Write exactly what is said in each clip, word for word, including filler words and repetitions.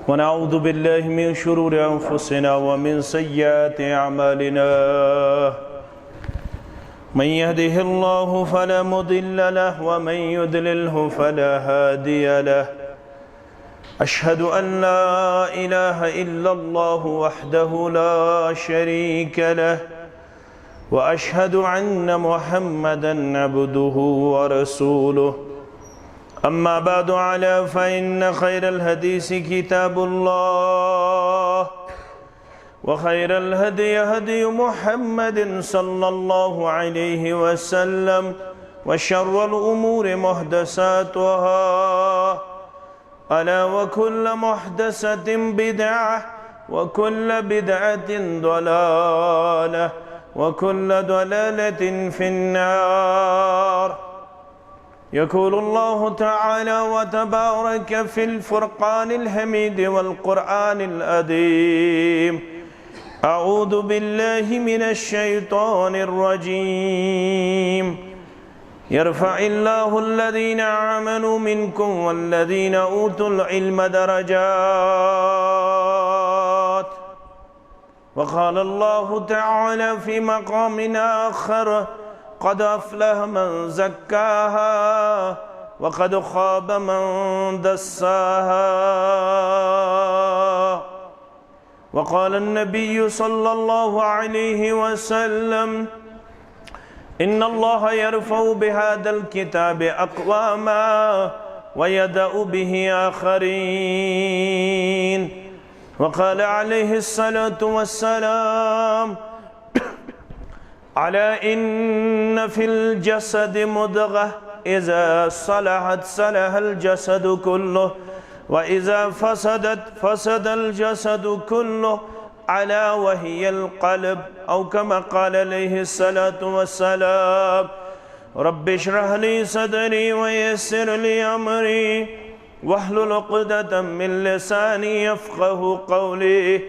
ونعوذ بالله من شرور أنفسنا ومن سيئات أعمالنا. من يهده الله فلا مضل له ومن يضلله فلا هادي له. أشهد أن لا إله إلا الله وحده لا شريك له، وأشهد أن محمدا عبده ورسوله. أما بعد، ألا فإن خير الحديث كتاب الله، وخير الهدي هدي محمد صلى الله عليه وسلم، وشر الأمور محدثاتها، ألا وكل محدثة بدعة، وكل بدعة ضلالة، وكل ضلالة في النار. يقول الله تعالى وتبارك في الفرقان الحميد والقرآن العظيم: أعوذ بالله من الشيطان الرجيم. يرفع الله الذين آمنوا منكم والذين أوتوا العلم درجات. وقال الله تعالى في مقام آخر: قد أفلح من زكاها وقد خاب من دساها. وقال النبي صلى الله عليه وسلم: إن الله يرفع بهذا الكتاب أقواما ويضع به آخرين. وقال عليه الصلاة والسلام: ألا إن في الجسد مضغة، إذا صلحت صلح الجسد كله، وإذا فسدت فسد الجسد كله، ألا وهي القلب، أو كما قال عليه الصلاة والسلام. رب اشرح لي صدري ويسر لي أمري واحلل عقدة من لساني يفقه قولي.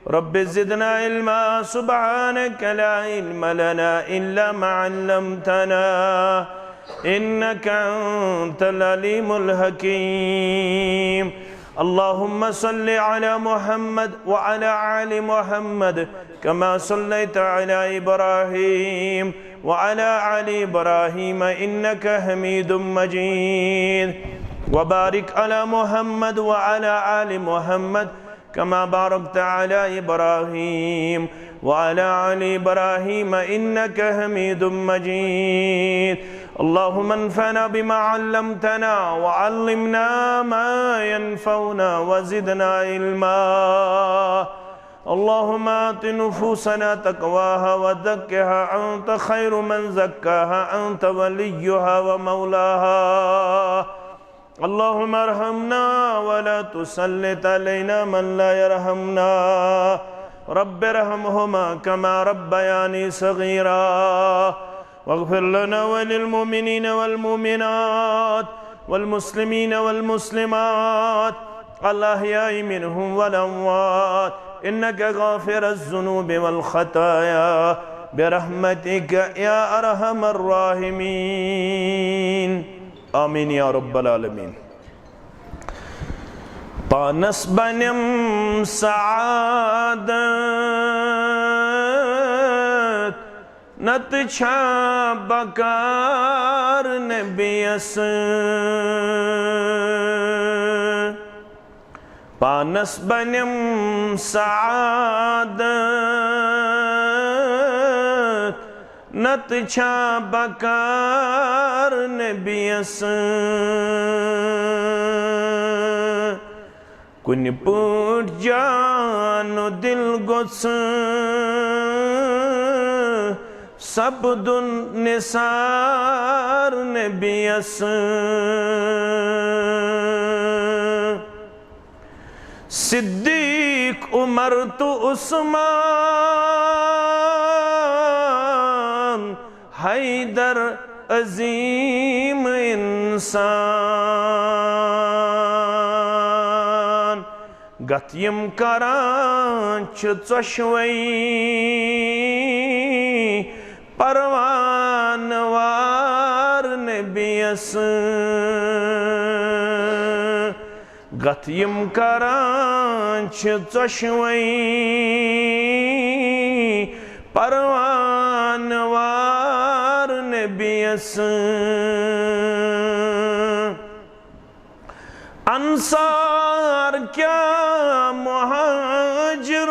رب زدنا علما. سبحانك لا علم لنا إلا ما علمتنا إنك أنت العليم الحكيم. اللهم صل على محمد وعلى آل محمد كما صليت على إبراهيم وعلى آل إبراهيم إنك حميد مجيد. وبارك على محمد وعلى آل محمد كما باركت على إبراهيم وعلى آل إبراهيم إنك حميد مجيد. اللهم انفعنا بما علمتنا وعلمنا ما ينفعنا وزدنا علما. اللهم آت نفوسنا تقواها وزكها أنت خير من زكاها أنت وليها ومولاها. اللهم ارحمنا ولا تسلط علينا من لا يرحمنا. رب ارحمهما كما ربياني صغيرا. واغفر لنا وللمؤمنين والمؤمنات والمسلمين والمسلمات الأحياء منهم والأموات إنك غافر الذنوب والخطايا برحمتك يا أرحم الراحمين. آمين يا رب العالمين. پانس بنم سعادت، نتہٕ چھا بکار نبیس۔ پانس بنم سعادت، نتہٕ چھا بکار نبیس۔ کُنہِ پٲٹھۍ جان و دل گوٚژھ سپدُن نثار نبیس۔ صدیق، عمر تہٕ عثمان، حیدر، عظیم انسان، گتھ یِم کران چھِ ژۄشوَے پروان وار نبیس۔ کتھ یِم کران چھِ ژۄشوَے پروانہٕ وار نبیَس۔ انصار کیا مہاجر،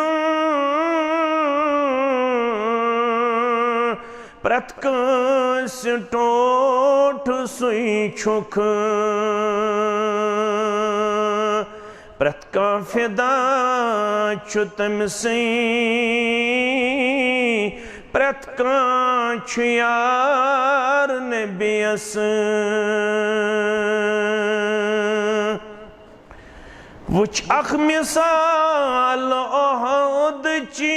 پرٛٮ۪تھ کٲنٛسہِ ٹوٹھ سُے چھُکھ، پرٛٮ۪تھ کانٛہہ فدا چھُ تٔمۍ سٕے، پرٛٮ۪تھ کانٛہہ چھُ یار نبیَس۔ وٕچھ اکھ مثال احدٕچی،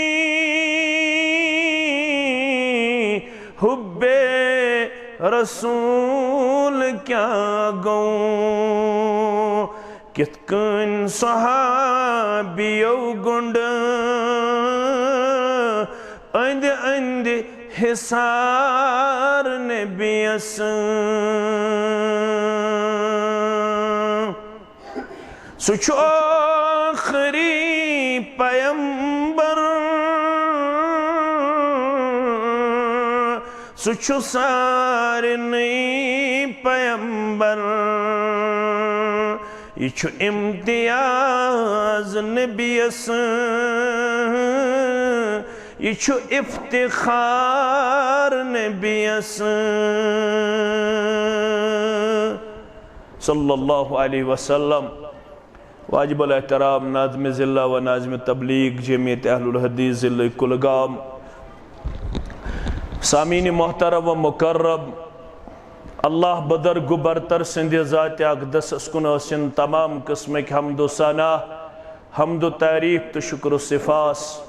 حُبِ رسول کیٛاہ گوٚو، کِتھ کٔنۍ صحابیو گوٚنٛڈ أنٛدۍ أنٛدۍ حصار نبیَس۔ سُہ چھُ ٲخری پیمبر، سُہ چھُ سارنٕے پیمبر۔ یہِ چھُ امتیاز نبیَس، یہِ چھُ افتخار نبیَس۔ صلی اللہ علیہ وسلم۔ واجب الاحترام ناظم ضلع و ناظم تبلیغ جمعیت اہل الحدیث ضلع کُلگام، سامعین محترم و مکرم، اللہ بدر گو برتر سٕنٛدِ ذاتِ اقدسس کُن ٲسِن تمام قٕسمٕکۍ حمد و ثنا، حمد و تعریف تہٕ شکر و سپاس۔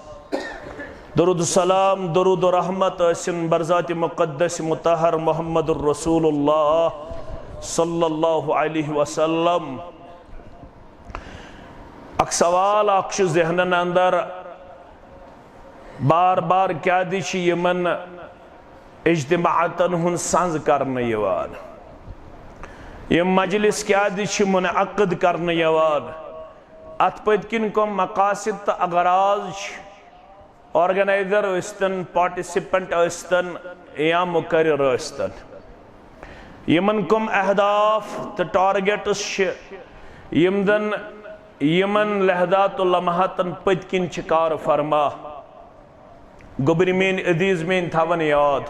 درود و سلام، درود و رحمت ٲسِن برذاتِ مقدس مطہر محمد الرسول اللہ صلی اللہ علیہ وسلم۔ اکھ سوال اکھ چھُ ذہنن اندر بار بار، کیٛاہ دِ چھِ یِمن اجتماعاتن ہُنٛد سنز کرنہٕ یِوان؟ یِم مجلس کیٛاہ دِ چھِ منعقد کرنہٕ یِوان؟ اتھ پٔتۍ کِنۍ کم مقاصد تہٕ اغراض چھِ؟ آرگنائزر ٲسۍتن، پارٹیسپینٹ ٲسۍتن یا مقرر ٲسۍتن، یِمن کم اہداف تہٕ ٹارگیٹس چھِ، یِم زن یِمن لحظات و لمحاتن پٔتۍ کِنۍ چھِ کار فرما؟ گوٚبرۍ میٲنۍ عزیز، میٲنۍ تھاون یاد،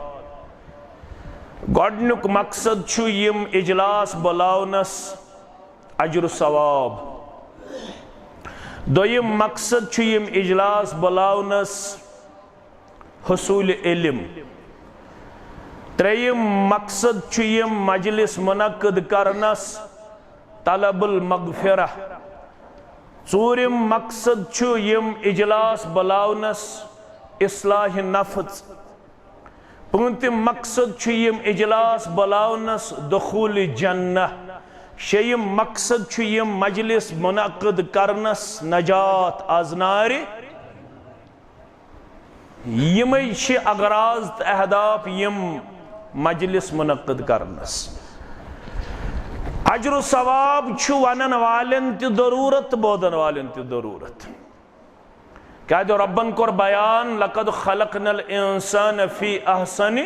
گۄڈنیُک مقصد چھُ یِم اجلاس بُلاونس اجر و ثواب۔ دوٚیِم مقصد چھُ یِم اجلاس بُلاونس حصول علم۔ ترٛیٚیِم مقصد چھُ یِم مجلس منعقد کرنس طلب المغفرہ۔ ژوٗرِم مقصد چھُ یِم اجلاس بُلاونس اصلاح نفس۔ پٲنٛژِم مقصد چھُ یِم اجلاس بُلاونس دخول جنہ۔ شیٚیِم مقصد چھُ یِم مجلس منعقد کرنس نجات از نارِ۔ یِمے چھِ اغراض تہٕ اہداف یِم مجلس منعقد کرنس۔ اجر و ثواب چھُ ونن والٮ۪ن تہِ ضروٗرت، بوزن والٮ۪ن تہِ ضروٗرت۔ کیازِ رۄبن کوٚر بیان، "لقد خلقنا الانسان فی احسن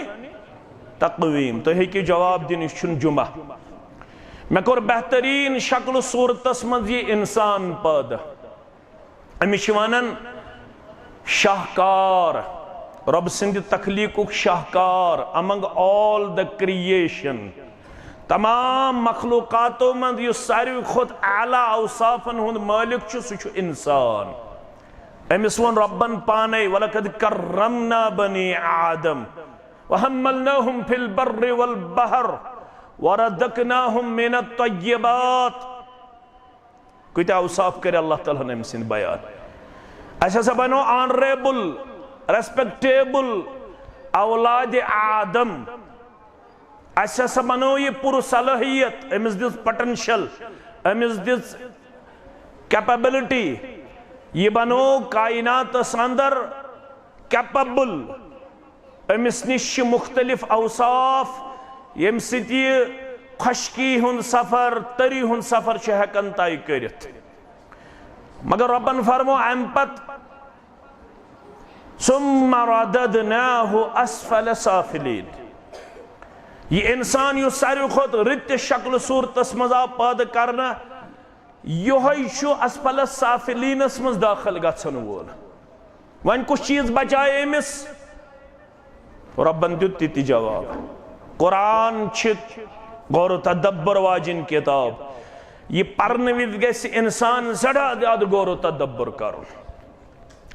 تقویم"۔ تُہۍ ہیٚکِو جواب دِنۍ، یہِ چھُنہٕ جمعہ۔ مےٚ کوٚر بہتریٖن شکل صوٗرتس منٛز یہِ انسان پٲدٕ۔ أمِس چھِ ونان شاہکار، رۄب سٕنٛدِ تخلیٖقُک شاہکار، among all the creation۔ تمام مخلوقاتو منٛز یُس ساروی کھۄتہٕ اعلیٰ اوصافن ہُنٛد مٲلِک چھُ، سُہ چھُ انسان۔ أمِس ووٚن رۄبن پانے، "ولقد کرمنا بنی آدم وحملناہم فی البر والبحر ورزقناہم من الطیبات۔" کۭتیاہ اوصاف کرِ اللہ تعالیٰ ہن أمۍ سٕنٛدۍ بیان۔ اَسہِ ہسا بنوو آنریبل، ریسپیکٹیبل اولاد آدم۔ اَسہِ ہسا بنوو یہِ پُر صلٲحیت، أمِس دِژ پوٹینشل، أمِس دِژ کیپیبلٹی۔ یہِ بنوو کائناتس اندر کیپیبل۔ أمِس نِش چھِ مُختٔلِف اوصاف، ییٚمہِ سۭتۍ یہِ خۄشکی ہُنٛد سفر، تٔری ہُنٛد سفر چھُ ہٮ۪کان طے کٔرِتھ۔ مگر رۄبن فرمو اَمہِ پتہٕ، "ثم رددناه اسفل سافلین"۔ یہِ انسان یُس ساروی کھۄتہٕ رٕتہِ شکلہٕ صوٗرتس منٛز آو پٲدٕ کرنہٕ، یِہوٚے چھُ اسفل سافلینس منٛز دٲخل گژھن وول۔ وۄنۍ کُس چیٖز بچایہِ أمِس؟ رۄبن دیُت تہِ تہِ جواب۔ قرآن چھِ غور و تدبر واجِنۍ کتاب۔ یہِ پرنہٕ وِزِ گژھِ انسان سٮ۪ٹھاہ زیادٕ غور و تدبر کرُن۔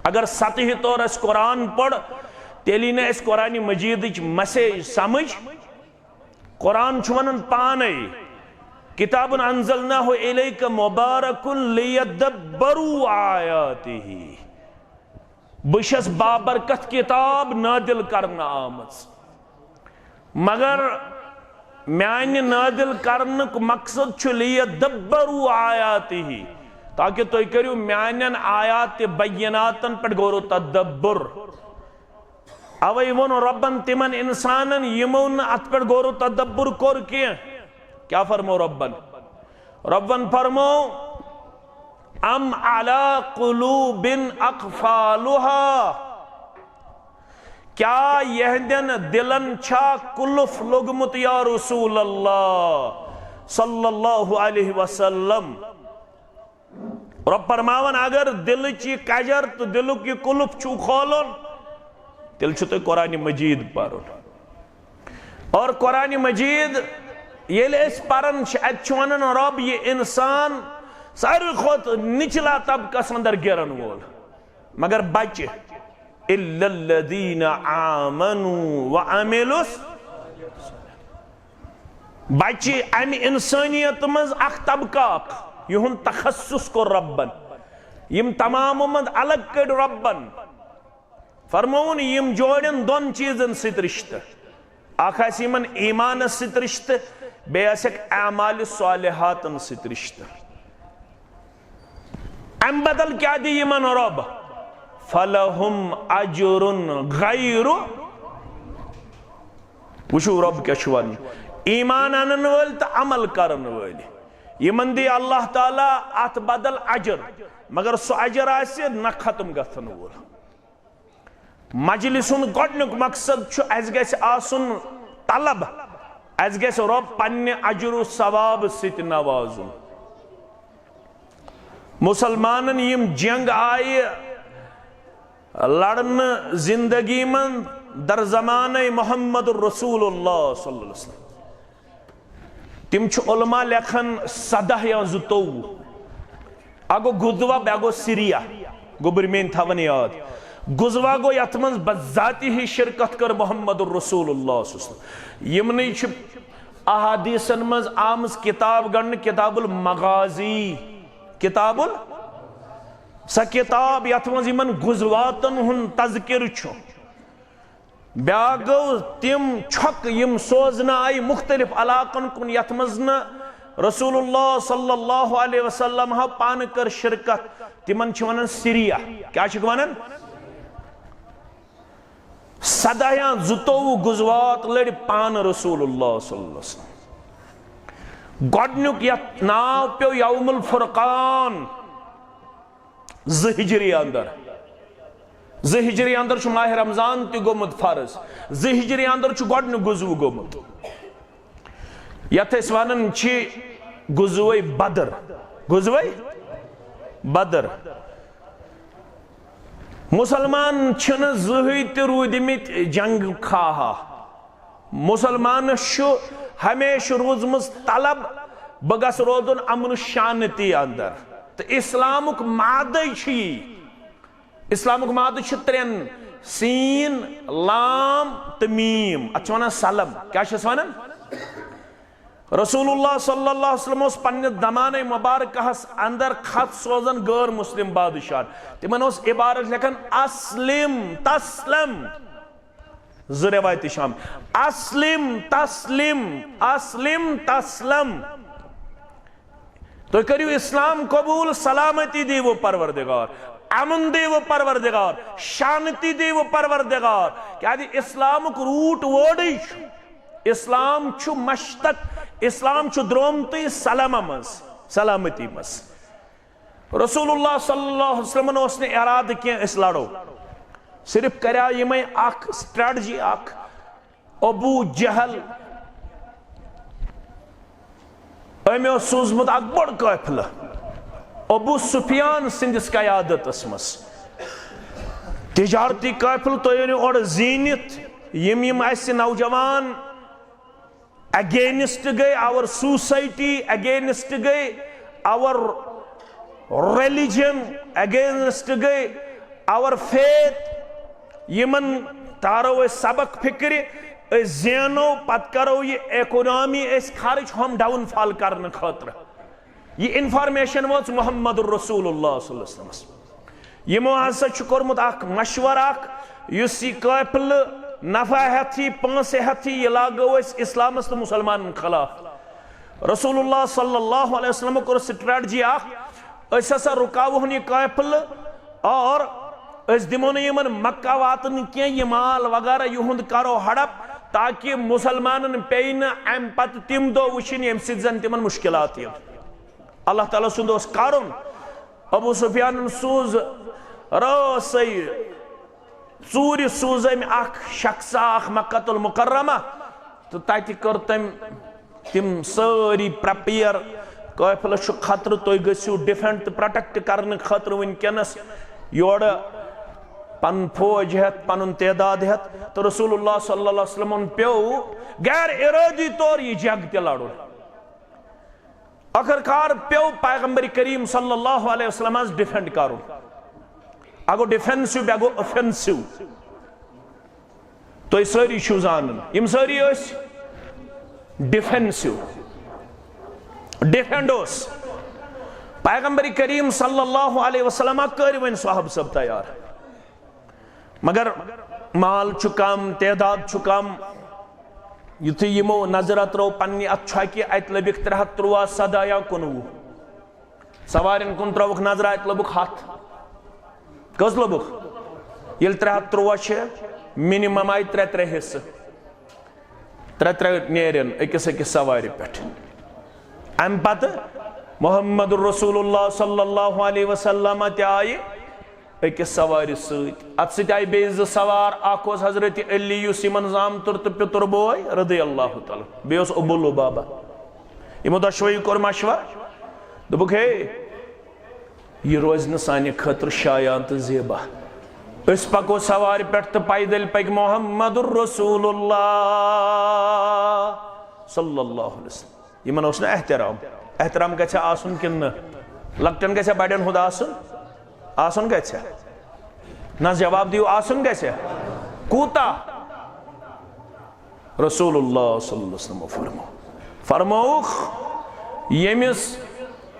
اگر سطحی طور اسہِ قرآن پوٚر، تیٚلہِ یی نہٕ اسہِ قرآن مجیدٕچ message سمجھ۔ قرآن چھُ ونان پانے، "کتاب انزلناه الیک مبارک لیدبروا آیاتہ"۔ بہٕ چھَس بابرکت کتاب نٲدِل کرنہٕ آمٕژ، مگر میانہِ نٲدِل کرنُک مقصد چھُ "لیدبروا آیاتہ"، تاکہ تُہۍ کٔرِو میانٮ۪ن آیات بیناتن پٮ۪ٹھ غور و تدبر۔ اوے ووٚن رۄبن تِمن انسانن یِمو نہٕ اتھ پٮ۪ٹھ غور و تدبر کوٚر کینٛہہ۔ کیٛاہ فرمو رۄبن؟ رۄبن فرمو، "ام علی قلوب اقفالها"۔ کیٛاہ یہندٮ۪ن دلن چھا قلف لوٚگمُت یا رسول اللہ صلی اللہ علیہ وسلم؟ رۄب فرماوان، اگر دلٕچ یہِ کجر تہٕ دلُک یہِ قلف چھُو کھولُن، تیٚلہِ چھُ تۄہہِ قرآن مجید پرُن۔ اور قرآن مجید ییٚلہِ أسۍ پران چھِ، اتہِ چھُ ونان رۄب، یہِ انسان ساروی کھۄتہٕ نچلا طبقس اندر گرن وول، مگر بچہِ، "الا الذین آمنوا وعملوا"۔ بچہِ امہِ انسانیت منٛز اکھ طبقہٕ اکھ، یِہُنٛد تخصص کوٚر رۄبن، یِم تمامو منٛز الگ کٔڑۍ رۄبن۔ فرمووُن، یِم جوڑن دۄن چیٖزن سۭتۍ رشتہٕ۔ اکھ آسہِ یِمن ایمانس سۭتۍ رشتہٕ، بیٚیہِ آسٮ۪کھ اعمالِ صالحاتن سۭتۍ رشتہٕ۔ امہِ بدل کیٛاہ دِیہِ یِمن رۄب؟ "فلہم اجر غیر"۔ وٕچھِو رۄب کیٛاہ چھُ ونان، ایمان انن وٲلۍ تہٕ عمل کرن وٲلۍ، یِمن دِیہِ اللہ تعالیٰ اتھ بدل اجر، مگر سُہ اجر آسہِ نہ ختم گژھن وول۔ مجلس ہُنٛد گۄڈنیُک مقصد چھُ، اسہِ گژھِ آسُن طلب، اسہِ گژھِ رۄب پننہِ اجر و ثواب سۭتۍ نوازُن۔ مسلمانن یِم جنگ آیہِ لڑنہٕ زندگی منٛز در زمانہ محمد رسول اللہ صلی اللہ علیہ وسلم، تِم چھِ علماء لیکھان سداہ یا زٕتووُہ۔ اکھ گوٚو غزوہ، بیٛاکھ گوٚو سیریا۔ گوٚبرۍ میٲنۍ تھاوان یاد، غزوہ گوٚو یتھ منٛز بذاتی شرکت کٔر محمد رسول اللہ صلی اللہ علیہ وسلم۔ یِمنٕے چھِ احادیثن منٛز آمٕژ کتاب گنڈنہٕ، کتاب المغازی۔ کتاب ال-، سۄ کتاب یتھ منٛز یِمن غزواتن ہُنٛد تذکرٕ چھُ۔ بیٛاکھ گوٚو تِم چھۄکہٕ یِم سوزنہٕ آیہِ مختلف علاقن کُن، یتھ منٛز نہٕ رسول اللہ صلی اللہ علیہ وسلم ہا پانہٕ کٔر شرکت، تِمن چھِ ونان سیریا۔ کیٛاہ چھِکھ ونان؟ سداہ یا زٕتووُہ غزوات لٔڑۍ پانہٕ رسول اللہ صلی اللہ علیہ وسلم۔ گۄڈنیُک یتھ ناو پیوٚو یوم الفرقان، زٕ ہجری اندر۔ زٕ ہجری اندر چھُ ماہ رمضان تہِ گوٚمُت فرض۔ زٕ ہجری اندر چھُ گۄڈنیُک غزوہ گوٚمُت، یتھ أسۍ ونان چھِ غزوہ بدر۔ غزوہ بدر۔ مسلمان چھِنہٕ زٕہٕے تہِ روٗدۍمٕتۍ جنگ خواہا۔ مسلمانس چھُ ہمیشہٕ روٗزمٕژ طلب، بہٕ گژھٕ روزُن امن و شانتی اندر۔ تہٕ اسلامُک مادے چھُ یی۔ اسلامُک مادٕ چھُ ترٛٮ۪ن، سین، لام تہٕ میٖم۔ اتھ چھِ ونان سلم۔ کیٛاہ چھِس ونان؟ رسول اللہ صلی اللہ علیہ وسلم اوس پننہِ زمانہ مبارکہس اندر خط سوزان غٲر مسلم بادشاہن۔ تِمن اوس عبارت لیکھان، "اسلم تسلم"۔ زٕ روایتہٕ چھِ آمژٕ، "اسلم تسلم، اسلم تسلم"۔ تُہۍ کٔرِو اسلام قبول، سلامتی دیٖوٕ پروردگار، امن دیٖوٕ پروردگار، شانتی دیٖوٕ پروردگار۔ کیازِ اسلامُک root wordٕے چھُ اسلام چھُ مشتق، اسلام چھُ درٛامتُے سلامہ منٛز، سلامتی منٛز۔ رسول اللہ صلی اللہ علیہ وسلمن اوس نہٕ ارادٕ کینٛہہ أسۍ لڑو، صرف کریاو یِمے اکھ strategy اکھ۔ ابو جہل، أمۍ اوس سوٗزمُت اکھ بوٚڑ قٲفلہٕ ابو سفیان سٕنٛدِس قیادتس منٛز، تجارتی قٲفلہٕ۔ تُہۍ أنِو اورٕ زیٖنِتھ، یِم یِم اَسہِ نوجوان against گٔے، our society against گٔے، our religion against گٔے، our faith، یِمن تارو أسۍ سبق فکرِ، أسۍ زینو، پتہٕ کرو یہِ economy أسۍ خرٕچ ہُم downfall کرنہٕ خٲطرٕ۔ یہِ information وٲژ محمد رسول اللہ صلی اللہ علیہ وسلمس۔ یِمو ہسا چھُ کوٚرمُت اکھ مشورٕ اکھ، یُس یہِ قٲفلہٕ نفع ہٮ۪تھ یی، پونٛسہٕ ہٮ۪تھ یی، یہِ لاگو أسۍ اسلامس تہٕ مسلمانن خلاف۔ رسول اللہ صلی اللہ علیہ وسلم کوٚر strategy اکھ، أسۍ ہسا رُکاوہون یہِ قٲفلہٕ اور أسۍ دِمو نہٕ یِمن مکہ واتن کینٛہہ، یہِ مال وغیرہ یِہُنٛد کرو ہڑپ، تاکہِ مسلمانن پیٚیہِ نہٕ امہِ پتہٕ تِم دۄہ وٕچھِنۍ ییٚمہِ سۭتۍ زن تِمن مشکلات یِن۔ اللہ تعالیٰ سُنٛد اوس کرُن۔ ابو سفیانن سوٗز رٲژے ژوٗرِ سوٗز أمۍ اکھ شخصا اکھ مکہ المکرمہ، تہٕ تتہِ کٔر تٔمۍ تِم سٲری prepare۔ قٲفلس چھُ خطرٕ، تُہۍ گٔژھِو defend تہٕ protect کرنہٕ خٲطرٕ وٕنکیٚنس یورٕ پنُن فوج ہٮ۪تھ، پنُن تعداد ہٮ۪تھ۔ تہٕ رسول اللہ صلی اللہ علیہ وسلمن پیوٚو غیر ارٲدی طور یہِ جنگ تہِ لڑُن۔ ٲخٕر کار پیوٚو پیغمبر کریم صلی اللہ علیہ وسلمس defend کرُن۔ اکھ گوٚو defensive، بیٚیہِ گوٚو offensive۔ تُہۍ سٲری چھِو زانان، یِم سٲری ٲسۍ defensive، defend اوس۔ پیغمبر کریم صلی اللہ علیہ وسلم کٔرۍ وۄنۍ صحابہٕ صٲب تیار۔ مگر مال چھُ کم، تعداد چھُ کم۔ یُتھُے یِمو نظر ترٲو پننہِ اتھ چھۄکہِ، اتہِ لٔبِکھ ترٛےٚ ہتھ تُرٛواہ، سداہ یا کُنوُہ۔ سوارٮ۪ن کُن ترٲوٕکھ نظر، اتہِ لٔبُکھ ہتھ۔ کٔژ لٔبُکھ؟ ییٚلہِ ترٛےٚ ہتھ تُرٛواہ چھِ، minimum آیہِ ترٛےٚ ترٛےٚ حصہٕ۔ ترٛےٚ ترٛےٚ نیرن أکِس أکِس سوارِ پٮ۪ٹھ۔ امہِ پتہٕ محمد رسول اللہ صلی اللہ علیہ وسلم تہِ آیہِ أکِس سوارِ سۭتۍ۔ اتھ سۭتۍ آیہِ بیٚیہِ زٕ سوار، اکھ اوس حضرت علی یُس یِمن زامتُر تہٕ پِتُر بوے رضی اللہ تعالیٰ، بیٚیہِ اوس ابو لبابہ۔ یِمو دۄشوٕے کوٚر مشورٕ، دوٚپُکھ، ہے، یہِ روزِ نہٕ سانہِ خٲطرٕ شایان تہٕ زیبا۔ أسۍ پکو سوارِ پٮ۪ٹھ تہٕ پیدل پکہِ محمد رسول اللہ صلی اللہ علیہ وسلم۔ یِمن اوس نہٕ احترام۔ احترام گژھِ آسُن کِنہٕ نہٕ؟ لۄکٹٮ۪ن گژھِ بڑٮ۪ن ہُنٛد آسُن؟ آسُن گژھِ؟ نہ، جواب دِیِو، آسُن گژھِ۔ کوٗتاہ؟ رسول اللہ صلی اللہ علیہ وسلم فرمو، فرمووُکھ، ییٚمِس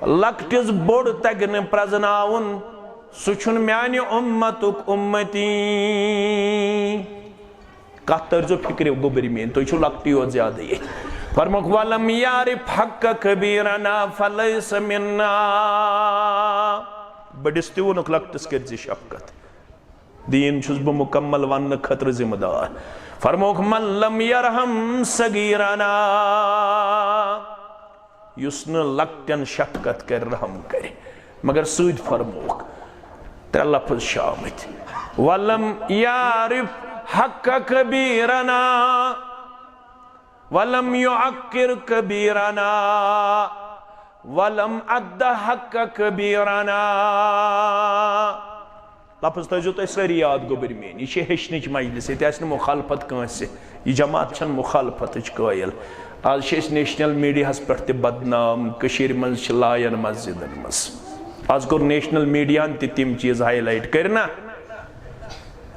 لۄکٹِس بوٚڑ تگہِ نہٕ پرزناوُن، سُہ چھُنہٕ میانہِ اُمتُک اُمتی۔ کتھ تٔرۍزیو فکرِ، گوٚبرۍ میٲنۍ، تُہۍ چھِو لۄکٹی یوت زیادٕ ییٚتہِ۔ فرمووُکھ، "ولم یعرف حق کبیرنا فلیس منا۔" بٔڑِس تہِ ووٚنُکھ، لۄکٹِس کٔرۍ زِ شفقت۔ دیٖن چھُس بہٕ مُکمل وننہٕ خٲطرٕ ذمہٕ دار۔ فرمووُکھ، "من لم یرحم صغیرنا۔" یُس نہٕ لۄکٹٮ۪ن شفقت کرِ، رحم کرِ، مگر سۭتۍ فرمووُکھ ترٛےٚ لفظ چھِ آمٕتۍ، "ولم یعرف حق کبیرنا، ولم یعقر کبیرنا، ولم اد حق کبیرنا۔" لفظ تھٲیزیو تُہۍ سٲری یاد، گوٚبرۍ میٲنۍ، یہِ چھِ ہیٚچھنٕچ مجلس، ییٚتہِ آسہِ نہٕ مخالفت کٲنٛسہِ۔ یہِ جماعت چھَنہٕ مخالفتٕچ قٲیِل۔ آز چھِ أسۍ national میڈیاہَس پٮ۪ٹھ تہِ بدنام، کٔشیٖرِ منٛز چھِ لایَن مسجدَن منٛز۔ آز کوٚر national میڈیاہَن تہِ تِم چیٖز highlight، کٔرۍ نا؟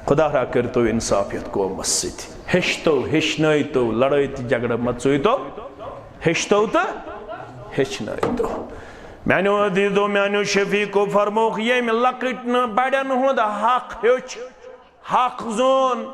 خدا را کٔرۍتو اِنصاف یَتھ قومَس سۭتۍ۔ ہیٚچھتو، ہیٚچھنٲیتو، لڑٲے تہٕ جھگڑٕ مہ ژُویتو۔ ہیٚچھتو تہٕ ہیٚچھنٲوتو۔ میانیو عزیزو، میانیو شفیقو، فرمووُکھ، ییٚمۍ لۄکٕٹۍ نہٕ بڑٮ۪ن ہُنٛد حق ہیوٚچھ، حق زون،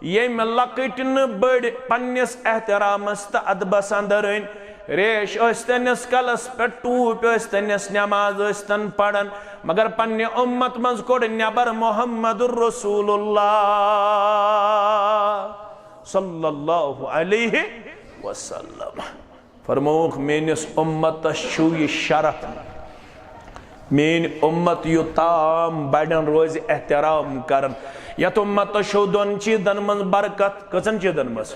ییٚمۍ لۄکٕٹۍ نہٕ بٔڑۍ پننِس احترامس تہٕ ادبس اندر أنۍ، ریش ٲسۍ تٔمِس کلس پٮ۪ٹھ، ٹوٗپۍ ٲسۍ تٔمِس، نماز ٲسۍ تن پران، مگر پننہِ اُمت منٛز کوٚڑ نٮ۪بر محمد رسول اللہ۔ صلی اللہ علیہ وسلم۔ فرمووُکھ، میٲنِس اُمتس چھُ یہِ شرف، میٲنۍ اُمت یوٚتام بڑٮ۪ن روزِ احترام کران۔ یتھ اُمتس چھُ دۄن چیٖزن منٛز برکت۔ کٔژن چیٖزن منٛز؟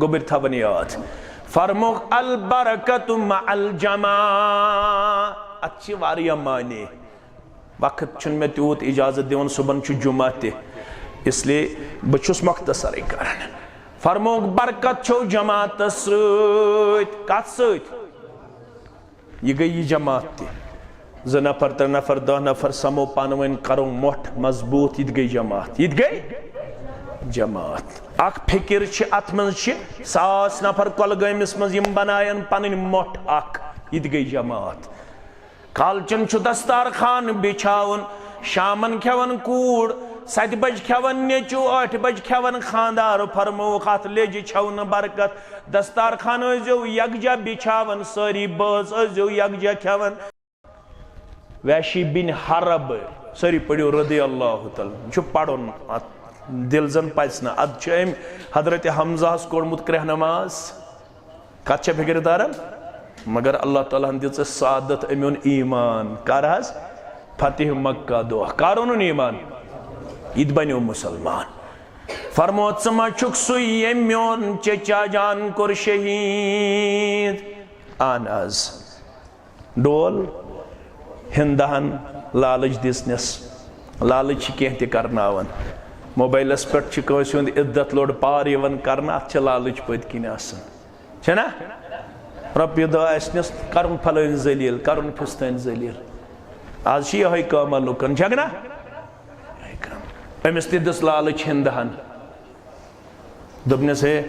گوٚبٕرۍ تھاوان یاد۔ فرمووُکھ، البرکت مع الجماع۔ اتھ چھِ واریاہ معنی۔ وقت چھُنہٕ مےٚ تیوٗت اجازت دِوان، صُبحن چھُ جمعہ تہِ، اس لیے بہٕ چھُس مختصرٕے کران۔ فرمووُکھ، برکت چھو جماعتس سۭتۍ۔ کتھ سۭتۍ؟ یہِ گٔے یہِ جماعت تہِ۔ زٕ نفر، ترٛےٚ نفر، دَہ نفر سمو پانہٕ ؤنۍ، کرو مۄٹھ مضبوٗط، یہِ تہِ گٔے جماعت، یہِ تہِ گٔے جماعت۔ اکھ فکر چھِ، اتھ منٛز چھِ ساس نفر کۄلگٲمِس منٛز، یِم بناین پنٕنۍ مۄٹھ اکھ، یہِ تہِ گٔے جماعت۔ کالچن چھُ دستارخان بِچھاوُن، شامن کھٮ۪وان کوٗر، ستہِ بجہِ کھٮ۪وان نیٚچوٗ، ٲٹھِ بجہِ کھٮ۪وان خانٛدار۔ فرمووُکھ، اتھ لیٚجہِ چھَو نہٕ برکت۔ دستارخان ٲسۍزیو یکجا بِچھاوان، سٲری بٲژ ٲسۍزیو یکجا کھٮ۪وان۔ وحشی بن حرب، سٲری پٔرِو رضی اللہ تعالیٰ عنہ، چھُ پرُن اتھ، دِل زن پژِ نہٕ۔ ادٕ چھُ أمۍ حضرت حمزہس کوٚرمُت کرٛہنہٕ ماز۔ کتھ چھےٚ فکرِ تران؟ مگر اللہ تعالیٰ ہن دِژ اَسہِ سعادت، أمۍ اوٚن ایمان۔ کر حظ؟ فتح مکہ دۄہ۔ کر اوٚنُن ایمان؟ یہِ تہِ بنیو مسلمان۔ فرمو، ژٕ ما چھُکھ سُے ییٚمۍ میون چچا جان کوٚر شہیٖد؟ اہن حظ۔ ڈول ہِندہن لالٕچ دِژنس۔ لالٕچ چھِ کینٛہہ تہِ کرناوان۔ موبایلس پٮ۪ٹھ چھِ کٲنٛسہِ ہُنٛد عزت لوٚڑ پار یِوان کرنہٕ، اتھ چھِ لالٕچ پٔتۍ کِنۍ آسان۔ چھےٚ نا؟ رۄپیہِ دہ آسنس کرُن پھلٲنۍ ذلیل، کرُن پھستٲنۍ ذلیل۔ آز چھِ یِہوٚے کٲمہ لُکن، چھکھ نا؟ یِہوٚے کٲم۔ أمِس تہِ دِژ لالٕچ ہِندہن۔ دوٚپنس، ہے،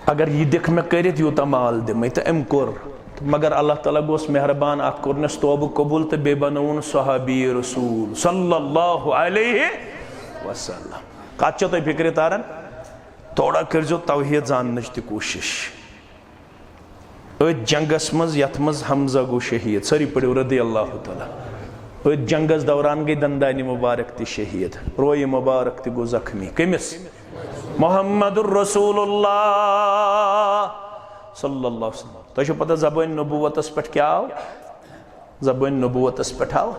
اگر یہِ دِکھ مےٚ کٔرِتھ، یوٗتاہ مال دِمے۔ تہٕ أمۍ کوٚر۔ مگر اللہ تعالیٰ گوٚژھ مہربان، اتھ کوٚرنس توبہٕ قبول تہٕ بیٚیہِ بنووُن صحابی رسول صلی اللہ علیہ وسلم۔ کتھ چھو تۄہہِ فکرِ تران؟ تھوڑا کٔرزیو توحید زاننٕچ تہِ کوٗشش۔ أتھۍ جنگس منٛز یتھ منٛز حمزہ گوٚو شہیٖد، سٲری پٔرِو رضی اللہ تعالیٰ۔ أتھۍ جنگس دوران گٔے دندانہِ مبارک تہِ شہیٖد، رویہِ مبارک تہِ گوٚو زخمی۔ کٔمِس؟ محمد الرسول اللہ صلی اللہ علیہ وسلم۔ تۄہہِ چھو پتہ زبٲنۍ نبوتس پٮ۪ٹھ کیٛاہ آو؟ زبٲنۍ نبوتس پٮ۪ٹھ آو۔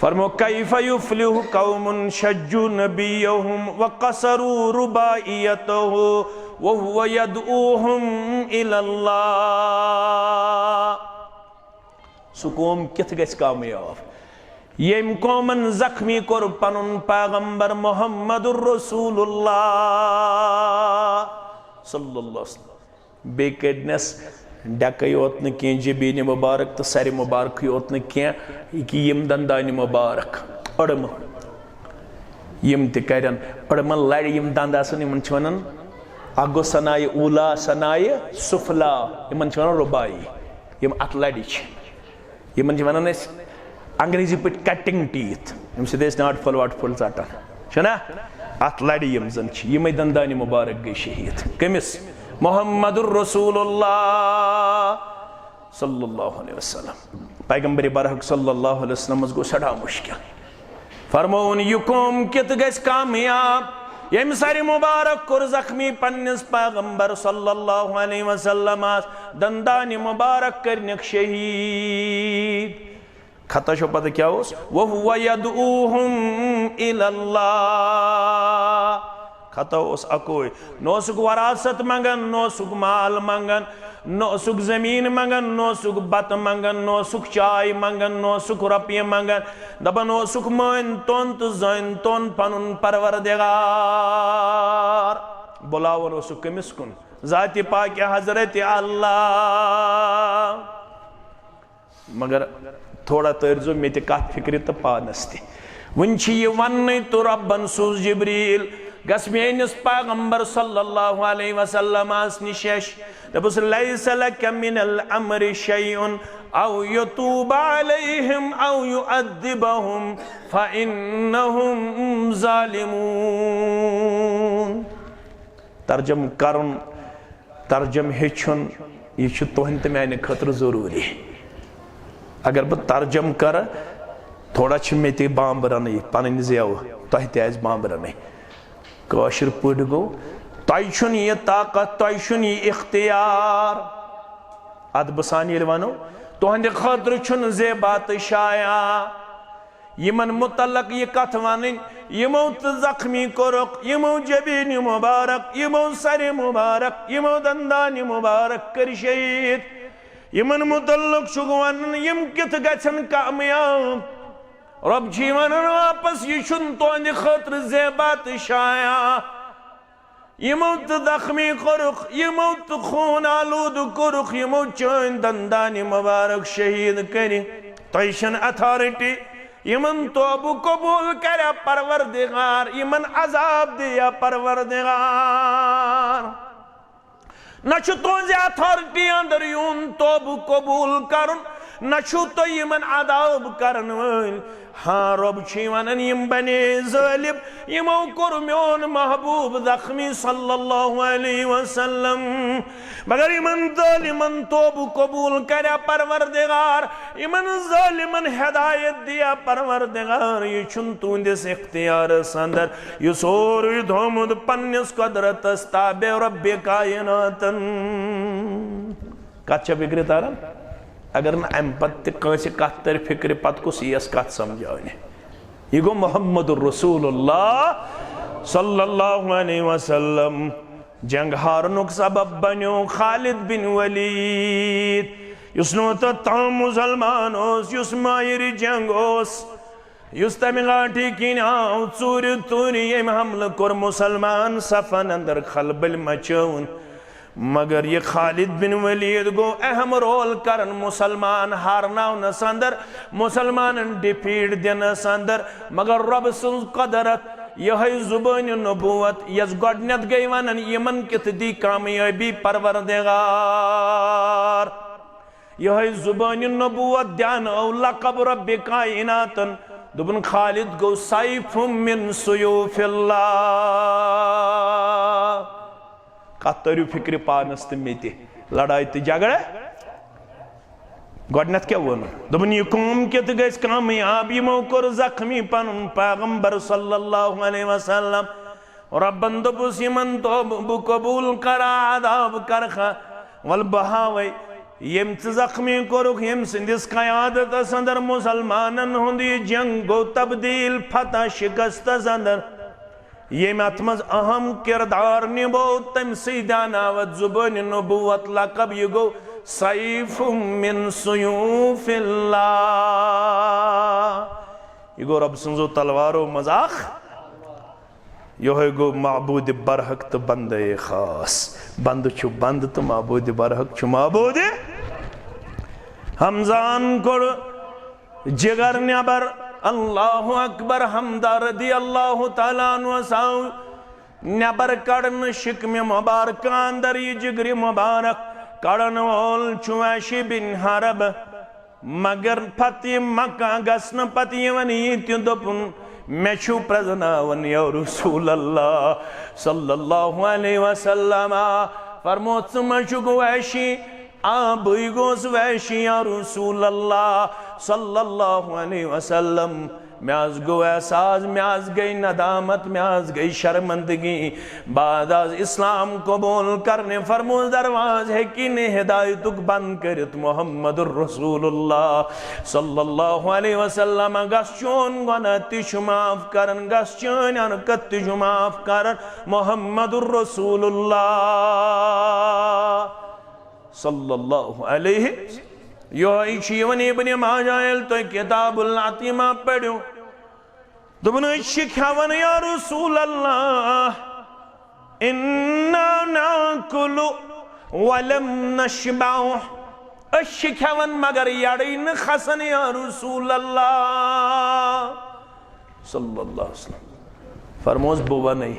فرمو، کیف یفلح قوم شجوا نبیہم وقصروا رباعیتہ وہو یدعوہم الی اللہ۔ سُہ قوم کِتھ گژھِ کامیاب، ییٚمۍ قومن زخمی کوٚر پنُن پیغمبر محمد رسول اللہ صلی اللہ علیہ وسلم۔ بیٚیہِ کٔڑنَس ڈٮ۪کَے یوت نہٕ کینٛہہ، جبیٖنہِ مُبارک تہٕ سَرِ مُبارکٕے یوت نہٕ کینٛہہ، یہِ کہِ یِم دَندانہِ مُبارک أڑمہٕ۔ یِم تہِ کَرن أڑمہٕ لَرِ، یِم دَنٛد آسَن، یِمَن چھِ وَنان، اَکھ گوٚو ثنایہِ اوٗلا، ثنایہِ سُفلا، یِمَن چھِ وَنان رُباعی۔ یِم اَتھ لَرِ چھِ، یِمَن چھِ وَنان أسۍ انگریزی پٲٹھۍ cutting teeth، ییٚمہِ سۭتۍ أسۍ ناٹہٕ پھوٚل واٹہٕ پھوٚل ژَٹان چھِنہ؟ اَتھ لَرِ یِم زَن چھِ، یِمَے دَنٛدانہِ مُبارک گٔے شہیٖد۔ کٔمِس؟ محمد الرسول اللہ صلی اللہ علیہ وسلم۔ پیغمبر برحق صلی اللہ علیہ وسلمس گوٚو سٮ۪ٹھاہ مُشکِل۔ فرمووُن، یہِ قوم کِتھ گژھِ کامیاب، ییٚمۍ سَرِ مُبارک کوٚر زخمی پننِس پیغمبر صلی اللہ علیہ وسلمس، دَنٛدانہِ مُبارک کٔرنَکھ شہیٖد۔ خطا چھو پتہ کیٛاہ اوس؟ وَهُوَ يَدْعُوهُمْ إِلَى اللَّهِ۔ خطا اوس اَکُے، نہ اوسُکھ وراثت منٛگان، نہ اوسُکھ مال منٛگان، نہ اوسُکھ زٔمیٖن منٛگان، نہ اوسُکھ بتہٕ منٛگان، نہ اوسُکھ چاے منٛگان، نہ اوسُکھ رۄپیہِ منٛگان۔ دَپان اوسُکھ، مٲنۍ توٚن تہٕ زٲنۍ توٚن پنُن پروردگار۔ بُلاوان اوسُکھ کٔمِس کُن؟ ذاتِ پاکہِ حضرت اللہ۔ مگر تھوڑا تٲرزیو مےٚ تہِ کتھ فکرِ تہٕ پانس تہِ۔ وُنہِ چھِ یہِ وننٕے تہٕ رۄبن سوٗز جبریل، گژھ میٲنِس پیغمبر صلی اللہ علیہ وسلمس نِش۔ دوٚپُس، لیس لک من الامر شیء او یتوب علیہم او یعذبہم فانہم ظالمون۔ ترجمہٕ کرُن، ترجمہٕ ہیٚچھُن، یہِ چھُ تُہنٛدِ تہٕ میانہِ خٲطرٕ ضروٗری۔ اگر بہٕ ترجمہٕ کرٕ، تھوڑا چھِ مےٚ تہِ بامبرنٕے پنٕنۍ زٮ۪و، تۄہہِ تہِ آسہِ بامبرنٕے۔ کٲشِر پٲٹھۍ گوٚو، تۄہہِ چھُنہٕ یہِ طاقت، تۄہہِ چھُنہٕ یہِ اختیار۔ ادبہٕ سان ییٚلہِ ونو، تُہنٛدِ خٲطرٕ چھُنہٕ زیبا تہٕ شایان۔ یِمن متعلق یہِ کتھ ونٕنۍ، یِمو تہٕ زخمی کوٚرُکھ، یِمو جبین مبارک، یِمو سرِ مبارک، یِمو دندان مبارک کٔرۍ شہید۔ یِمن متعلق چھُکھ ونُن، یِم کِتھ گژھن کامیاب؟ رۄب چھُے ونان واپس، یہِ چھُنہٕ تُہنٛدِ خٲطرٕ زیبا تہٕ شایان۔ یِمو تہٕ زخمی کوٚرُکھ، یِمو تہٕ خوٗن آلوٗدٕ کوٚرُکھ، یِمو چٲنۍ دندانہِ مبارک شہید کٔرِ۔ تۄہہِ چھَنہٕ اتھارٹی۔ یِمن توبہٕ قبول کریا پروردگار، یِمن عذاب دِیا پروردگار۔ نہ چھُ تُہنٛزِ اتھارٹی اندر یُن توبہٕ قبول کرُن، نہ چھُو تُہۍ یِمن عذاب کرن وٲلۍ۔ ہاں، رۄب چھُے ونان، یِم بنے ظٲلم، یِمو کوٚر میون محبوب زخمی صلی اللہ علیہ وسلم۔ مگر یِمن ظٲلمن توبہٕ قبول کریا پروردگار، یِمن ظٲلمن ہدایت دِیا پروردگار۔ یہِ چھُنہٕ تُہنٛدِس اختیارس اندر، یہِ سورُے تھوٚومُت پننِس قدرتس تابع رب کائناتن۔ کتھ چھا فکرِ تران؟ اگر نہٕ امہِ پتہٕ تہِ کٲنٛسہِ کتھ ترِ فکرِ، پتہٕ کُس یِیَس کتھ سمجھاونہِ؟ یہِ گوٚو محمد رسول اللہ صلی اللہ علیہ وسلم۔ جنگ ہارنُک سبب بنیو خالد بن ولید، یُس نہٕ تتھ تام مسلمان اوس، یُس ماہر جنگ اوس، یُس تمہِ گاٹھِ کِنۍ آو ژوٗرِ ژوٗرِ، ییٚمۍ حملہٕ کوٚر مسلمان صفن اندر خلبل مچٲوٕن۔ مگر یہِ خالد بن ولید گوٚو اہم رول کرن مسلمان ہارناونس اندر، مسلمانن ڈیفیٹ دِنس اندر۔ مگر رۄب سٕنٛز قدرت، یِہوٚے زبٲنہِ نبوت، یۄس گۄڈٕنٮ۪تھ گٔے ونن، یِمن کِتھ دی کامیٲبی پروردگار۔ یِہوٚے زبٲنہِ نبوت دیانٲو لقب رب کائناتن، دوٚپُن، خالد گوٚو سیف من سیوف اللہ۔ کتھ تٔرِو فکرِ پانس تہٕ مےٚ تہِ۔ لڑایہِ تہٕ جھگڑٕ گۄڈٕنٮ۪تھ کیٛاہ ووٚن؟ دوٚپُن، یہِ قوم کِتھ گژھِ کامیاب؟ یِمو کوٚر زخمی پنُن پیغمبر صلی اللہ علیہ وسلم۔ رۄبن دوٚپُس، یِمن توبہٕ بہٕ قبوٗل کرا، عذاب کرکھا؟ وَلہٕ بہٕ ہاوَے، ییٚمۍ ژٕ زخمی کوٚرُکھ، ییٚمۍ سٕنٛدِس قیادتس اندر مسلمانن ہُنٛد یہِ جنگ گوٚو تبدیل فتح شکستس اندر۔ ییٚمۍ اتھ منٛز اہم کردار نبوو، تٔمۍ سٕے دیاناو اتھ زبٲنہِ نبوت لقب، یہِ گوٚو سیف من سیوف اللہ۔ یہِ گوٚو رۄب سٕنٛزو تلوارو منٛز اکھ۔ یِہوٚے گوٚو معبوٗدِ برحق تہٕ بندے خاص۔ بندٕ چھُ بندٕ تہٕ معبوٗدِ برحق چھُ معبوٗدِ۔ حمزان کوٚڑ جگر نٮ۪بر، اللہ اکبر، حمزہ رضی اللہ تعالیٰ عنہ آو نٮ۪بر کڑنہٕ شکمہِ مبارکہ اندر، یہِ جگرِ مبارک کڑن وول چھُ وحشی بن حرب۔ مگر پتہٕ یہِ مکہ گژھنہٕ پتہٕ یِوان یہِ تہِ دوٚپُن، مےٚ چھُو پرٛزناوان یا رسول اللہ صلی اللہ علیہ وسلم۔ فرمو، ژٕ ما چھُکھ وحشی؟ آ، بٕے گوس وحشی یا رسول اللہ صلی اللہ علیہ وسلم۔ مےٚ حظ گوٚو احساس، مےٚ حظ گٔے ندامت، مےٚ حظ گٔے شرمندگی۔ بعد از اسلام قبول کرنے فرموز دروازٕ ہیٚکہِ نہٕ ہدایتُک بند کٔرِتھ محمد رسول اللہ صلی اللہ علیہ وسلم۔ گژھ چون گۄناہ تہِ چھُ معاف کران، گژھ چٲنۍ حرکت تہِ چھُ معاف کران محمد رسول اللہ صلی اللہ علیہ۔ یہوے چھُ یِوان ابن ماجہ، ییٚلہِ تُہۍ کتاب العتیمہ پٔرِو، دوٚپُن، أسۍ چھِ کھٮ۪وان یا رسول اللہ، انا ناکل ولم نشبع۔ أسۍ چھِ کھٮ۪وان مگر یڑٕے نہٕ کھسان یا رسول اللہ صلی اللہ علیہ وسلم۔ فرموس، بہٕ وَنَے،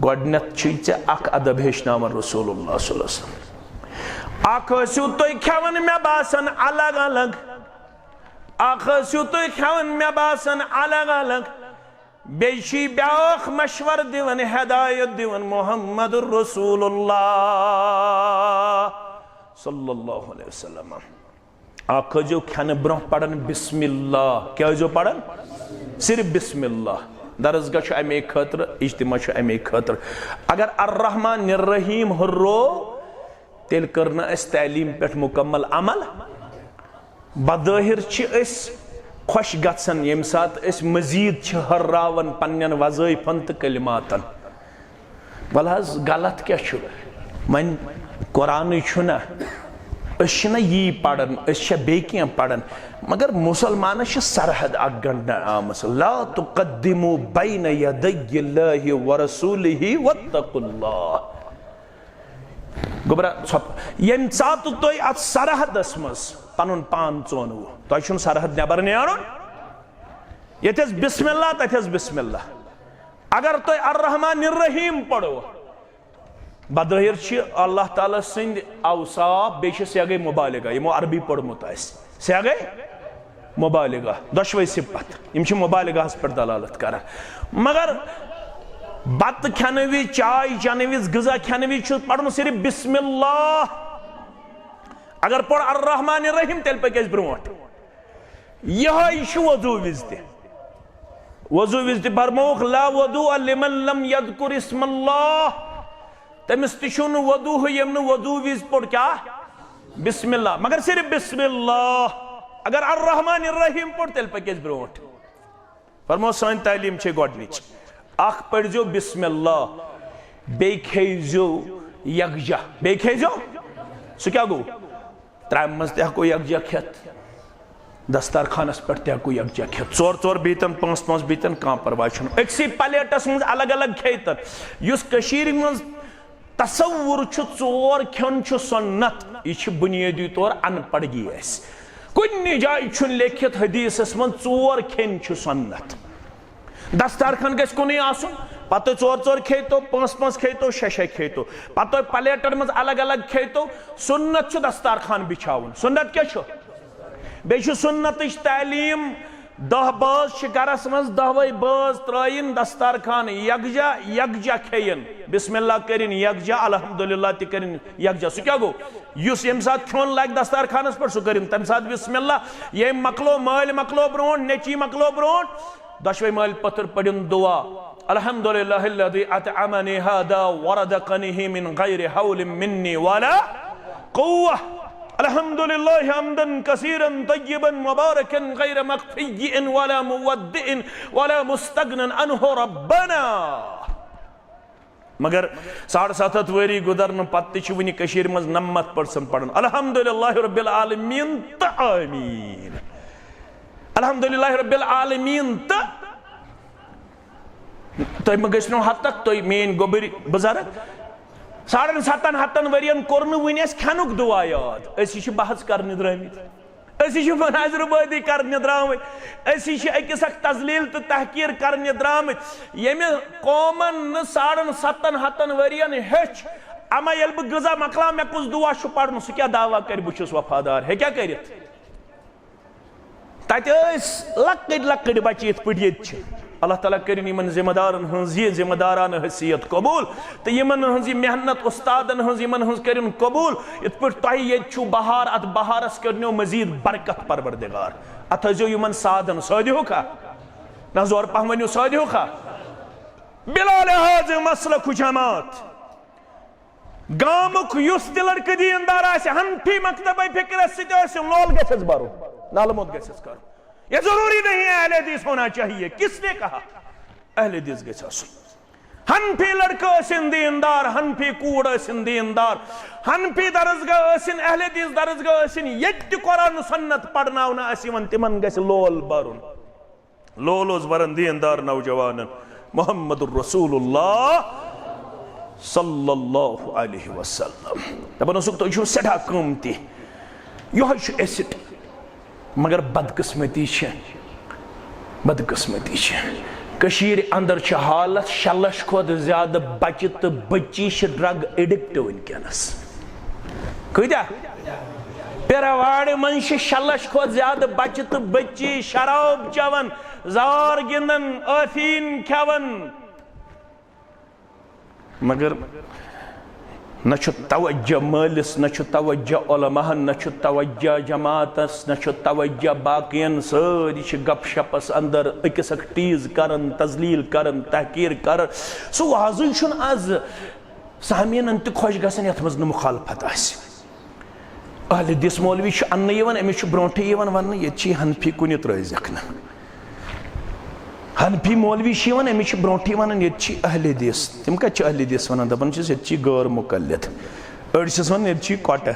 گۄڈٕنٮ۪تھ چھُے ژےٚ اکھ ادب ہیٚچھناوان رسول اللہ صلی اللہ علیہ وسلم۔ اکھ ٲسِو تُہۍ کھٮ۪وان مےٚ باسان الگ الگ، اکھ ٲسِو تُہۍ کھٮ۪وان مےٚ باسان الگ الگ، بیٚیہِ چھُے بیٛاکھ مشورٕ دِوان، ہدایت دِوان محمد رسول اللہ صلی اللہ علیہ وسلم۔ اکھ ٲسۍزیو کھٮ۪نہٕ برونٛہہ پران بسم اللہ۔ کیٛاہ ٲسۍزیو پران؟ صرف بسم اللہ۔ درسگاہ چھُ اَمے خٲطرٕ، اجتماع چھُ اَمے خٲطرٕ۔ اگر الرحمن الرحیم ہُرو، تیٚلہِ کٔر نہٕ اَسہِ تعلیٖم پٮ۪ٹھ مُکمل عمل۔ بظٲہِر چھِ أسۍ خۄش گژھان، ییٚمہِ ساتہٕ أسۍ مزید چھِ ہُرراوان پننٮ۪ن وظٲیفن تہٕ کلماتن۔ وَلہٕ حظ، غلط کیٛاہ چھُ؟ وۄنۍ قرآنٕے چھُنہ، أسۍ چھِنہ یی پران، أسۍ چھا بیٚیہِ کینٛہہ پران؟ مگر مُسلمانس چھِ سرحد اکھ گنڈنہٕ آمٕژ، "لا تقدموا بین یدی اللہ ورسولہ واتقوا اللہ۔" گوٚبرا، ژھۄپ-، ییٚمہِ ساتہٕ تُہۍ اتھ سرحدس منٛز پنُن پان ژونوٕ، تۄہہِ چھُنہٕ سرحد نٮ۪بر نیرُن۔ ییٚتہِ ٲس بسم اللہ، تتہِ ٲس بسم اللہ۔ اگر تُہۍ الرحمن الرحیم پرو، بظٲہِر چھِ اللہ تعالیٰ سٕنٛدۍ اوصاف، بیٚیہِ چھِ سیاقے مبالغہ، یِمو عربی پوٚرمُت آسہِ۔ سیاقے مبالغہ، دۄشوے صفت، یِم چھِ مبالغہس پٮ۪ٹھ دلالت کران۔ مگر بتہٕ کھٮ۪نہٕ وِزِ، چاے چٮ۪نہٕ وِزِ، غذا کھٮ۪نہٕ وِزِ چھُ پرُن صرف بسم اللہ۔ اگر پوٚر الرحمن الرحیم، تیٚلہِ پٔکۍ أسۍ برونٛٹھ۔ یِہوٚے چھُ وضوٗ وِزِ تہِ۔ وضوٗ وِزِ تہِ فرمووُکھ، "لا وضوء لمن لم یذکر اسم اللہ۔" تٔمِس تہِ چھُنہٕ وضوٗ، ییٚمۍ نہٕ وضوٗ وِزِ پوٚر کیٛاہ؟ بسم اللہ۔ مگر صرف بسم اللہ۔ اگر الرحمن الرحیم پوٚر، تیٚلہِ پٔکۍ أسۍ برونٛٹھ۔ فرموو، سٲنۍ تعلیٖم چھے گۄڈٕنِچ۔ اکھ پٔرۍزیو بسم اللہ، بیٚیہِ کھیٚیزیو یکجاہ۔ بیٚیہِ کھیٚیزیو، سُہ کیٛاہ گوٚو؟ ترٛامہِ منٛز تہِ ہٮ۪کو یکجاہ کھٮ۪تھ، دستارخانس پٮ۪ٹھ تہِ ہٮ۪کو یکجاہ کھٮ۪تھ، ژور ژور بیٖتن، پانٛژھ پانٛژھ بیٖتن، کانٛہہ پرواے چھُنہٕ۔ أکسٕے پلیٹس منٛز الگ الگ کھیٚیہِ تن۔ یُس کٔشیٖرِ منٛز تصوُر چھُ، ژور کھیوٚن چھُ سُنت، یہِ چھِ بُنیٲدی طور ان پڑھگی اَسہِ۔ کُنہِ جایہِ چھُنہٕ لیکھِتھ حدیثس منٛز ژور کھیٚنۍ چھِ سُنت۔ دستارخان گژھِ کُنُے آسُن، پتہٕ تُہۍ ژور ژور کھیٚیتو، پانٛژھ پانٛژھ کھیٚیتو، شےٚ شےٚ کھیٚیتو، پتہٕ تُہۍ پلیٹن منٛز الگ الگ کھیٚیتو۔ سُنت چھُ دستارخان بچھاوُن۔ سُنت کیٛاہ چھُ؟ بیٚیہِ چھُ سُنتٕچ تعلیٖم، دَہ بٲژ چھِ گرس منٛز، دَہوَے بٲژ ترٛٲیِن دستارخان یکجا، یکجا کھیٚیِن، بسم اللہ کٔرِن یکجا، الحمدللہ تہِ کٔرِن یکجا۔ سُہ کیٛاہ گوٚو؟ یُس ییٚمہِ ساتہٕ کھیوٚن لگہِ دستارخانس پٮ۪ٹھ، سُہ کٔرِن تَمہِ ساتہٕ بسم اللہ۔ ییٚمۍ مۄکلو، مٲلۍ مۄکلو برونٛٹھ، نیٚچی مۄکلو برونٛٹھ، دۄشوے مٲلۍ پٔتھٕر پٔرِن دُعا، "الحمد للہ الذی اطعمنی ھذا ورزقنیہ من غیر حول منی ولا قوہ۔ الحمد للہ حمدا کثیرا طیبا مبارکا غیر مکفی ولا مودع ولا مستغنی عنہ ربنا۔" مگر ساڑ ستھ ہتھ ؤری گُزرنہٕ پتہٕ تہِ چھِ وُنہِ کٔشیٖرِ منٛز نَمَتھ پٔرسنٹ پران الحمدللہ رب العالمین تہٕ آمین۔ الحمدللہ رب العالمین تہٕ تُہۍ مہٕ گٔژھِو ہتک، تُہۍ میٲنۍ گوٚبٕرۍ بُزرگ۔ ساڑن ستن ہتن ؤرین کوٚر نہٕ وُنہِ اَسہِ کھٮ۪نُک دُعا یاد۔ أسۍ چھِ بحث کرنہِ درٛٲمٕتۍ۔ أسۍ چھِ مناظرٕ بٲزی کرنہِ درٛامٕتۍ۔ أسۍ چھِ أکِس اکھ تذلیل تہٕ تحقیر کرنہِ درٛامٕتۍ۔ ییٚمہِ قومن نہٕ ساڑن ستن ہتن ؤرین ہیوٚچھ، اما ییٚلہِ بہٕ غذا مۄکلاو، مےٚ کُس دُعا چھُ پرُن، سُہ کیٛاہ دعویٰ کرِ بہٕ چھُس وفادار، ہیٚکیٛاہ کٔرِتھ؟ تَتہِ ٲسۍ لۄکٕٹۍ لۄکٕٹۍ بچہٕ یِتھ پٲٹھۍ ییٚتہِ چھِ۔ اللہ تعالیٰ کٔرِن یِمن ذمہ دارن ہٕنٛز یہِ ذمہ دارانہٕ حیثیت قبول تہٕ یِمن ہٕنٛز یہِ محنت، استادن ہٕنٛز، یِمن ہٕنٛز کٔرِن قبول۔ یِتھ پٲٹھۍ تۄہہِ ییٚتہِ چھُو بہار، اَتھ بہارس کٔرنو مزید برکت پروردگار۔ اَتھ ٲسۍزیو یِمن سادن، سٲدِہُکھا؟ نہ زورٕ پہم ؤنِو، سٲدِہُکھا؟ بلا لحاظ مسلک و جماعت۔ گامُک یُس تہِ لڑکہٕ دیندار آسہِ، حنفی مکتبہ فکرس سۭتۍ آسہِ، لول گژھٮ۪س برُن، نالہٕ موٚت گژھٮ۪س کرُن۔ یہ ضروری نہیں ہے اہل حدیث ہونا چاہیے، کس نے کہا؟ اہل حدیث گژھِ آسُن۔ حنفی لڑکہٕ ٲسِن دیندار، حنفی کوٗر ٲسِن دیندار، حنفی درسگاہ ٲسِن، اہل حدیث درسگاہ ٲسِن، ییٚتہِ تہِ قرآن سنت پرناونہٕ آسہِ یِوان، تِمن گژھِ لول برُن۔ لول اوس بران دیندار نوجوانن محمد رسول اللہ صلی اللہ علیہ وسلم۔ دپان اوسُکھ، "تُہۍ چھِو سٮ۪ٹھاہ قۭمتی، یِہوٚے چھُ ایسٹ۔" مگر بدقسمتی چھِ، بدقسمتی چھِ، کٔشیٖرِ اندر چھِ حالت، شےٚ لچھ کھۄتہٕ زیادٕ بچہِ تہٕ بچی چھِ ڈرگ ایڈکٹ وٕنکیٚنس۔ کۭتیاہ؟ پیرواڑِ منٛز چھِ شےٚ لچھ کھۄتہٕ زیادٕ بچہِ تہٕ بچی شراب چٮ۪وان، زار گِنٛدان، ٲفیٖن کھٮ۪وان۔ مگر نہ چھُ توجہ مٲلِس، نہ چھُ توجہ علماہن، نہ چھُ توجہ جماعتس، نہ چھُ توجہ باقین۔ سٲری چھِ گپ شپس اندر أکِس اکھ ٹیٖز کران، تذلیل کران، تحقیر کران۔ سُہ وازٕے چھُنہٕ از سامعیٖنن تہِ خۄش گژھان یتھ منٛز نہٕ مخالفت آسہِ۔ اہل حدیث مولوی چھُ اننہٕ یِوان، أمِس چھُ برونٛٹھٕے یِوان وننہٕ، ییٚتہِ چھِ یہِ حنفی، کُنہِ ترٲوزٮ۪کھ نہٕ۔ حنفی مولوی چھِ یِوان، أمِس چھِ برونٛٹھٕے ونان، ییٚتہِ چھِ اہل حدیث۔ تِم کتہِ چھِ اہل حدیث ونان؟ دپان چھِس، ییٚتہِ چھِ غٲر مقلد۔ أڑۍ چھِس ونان، ییٚتہِ چھِ کۄٹہٕ۔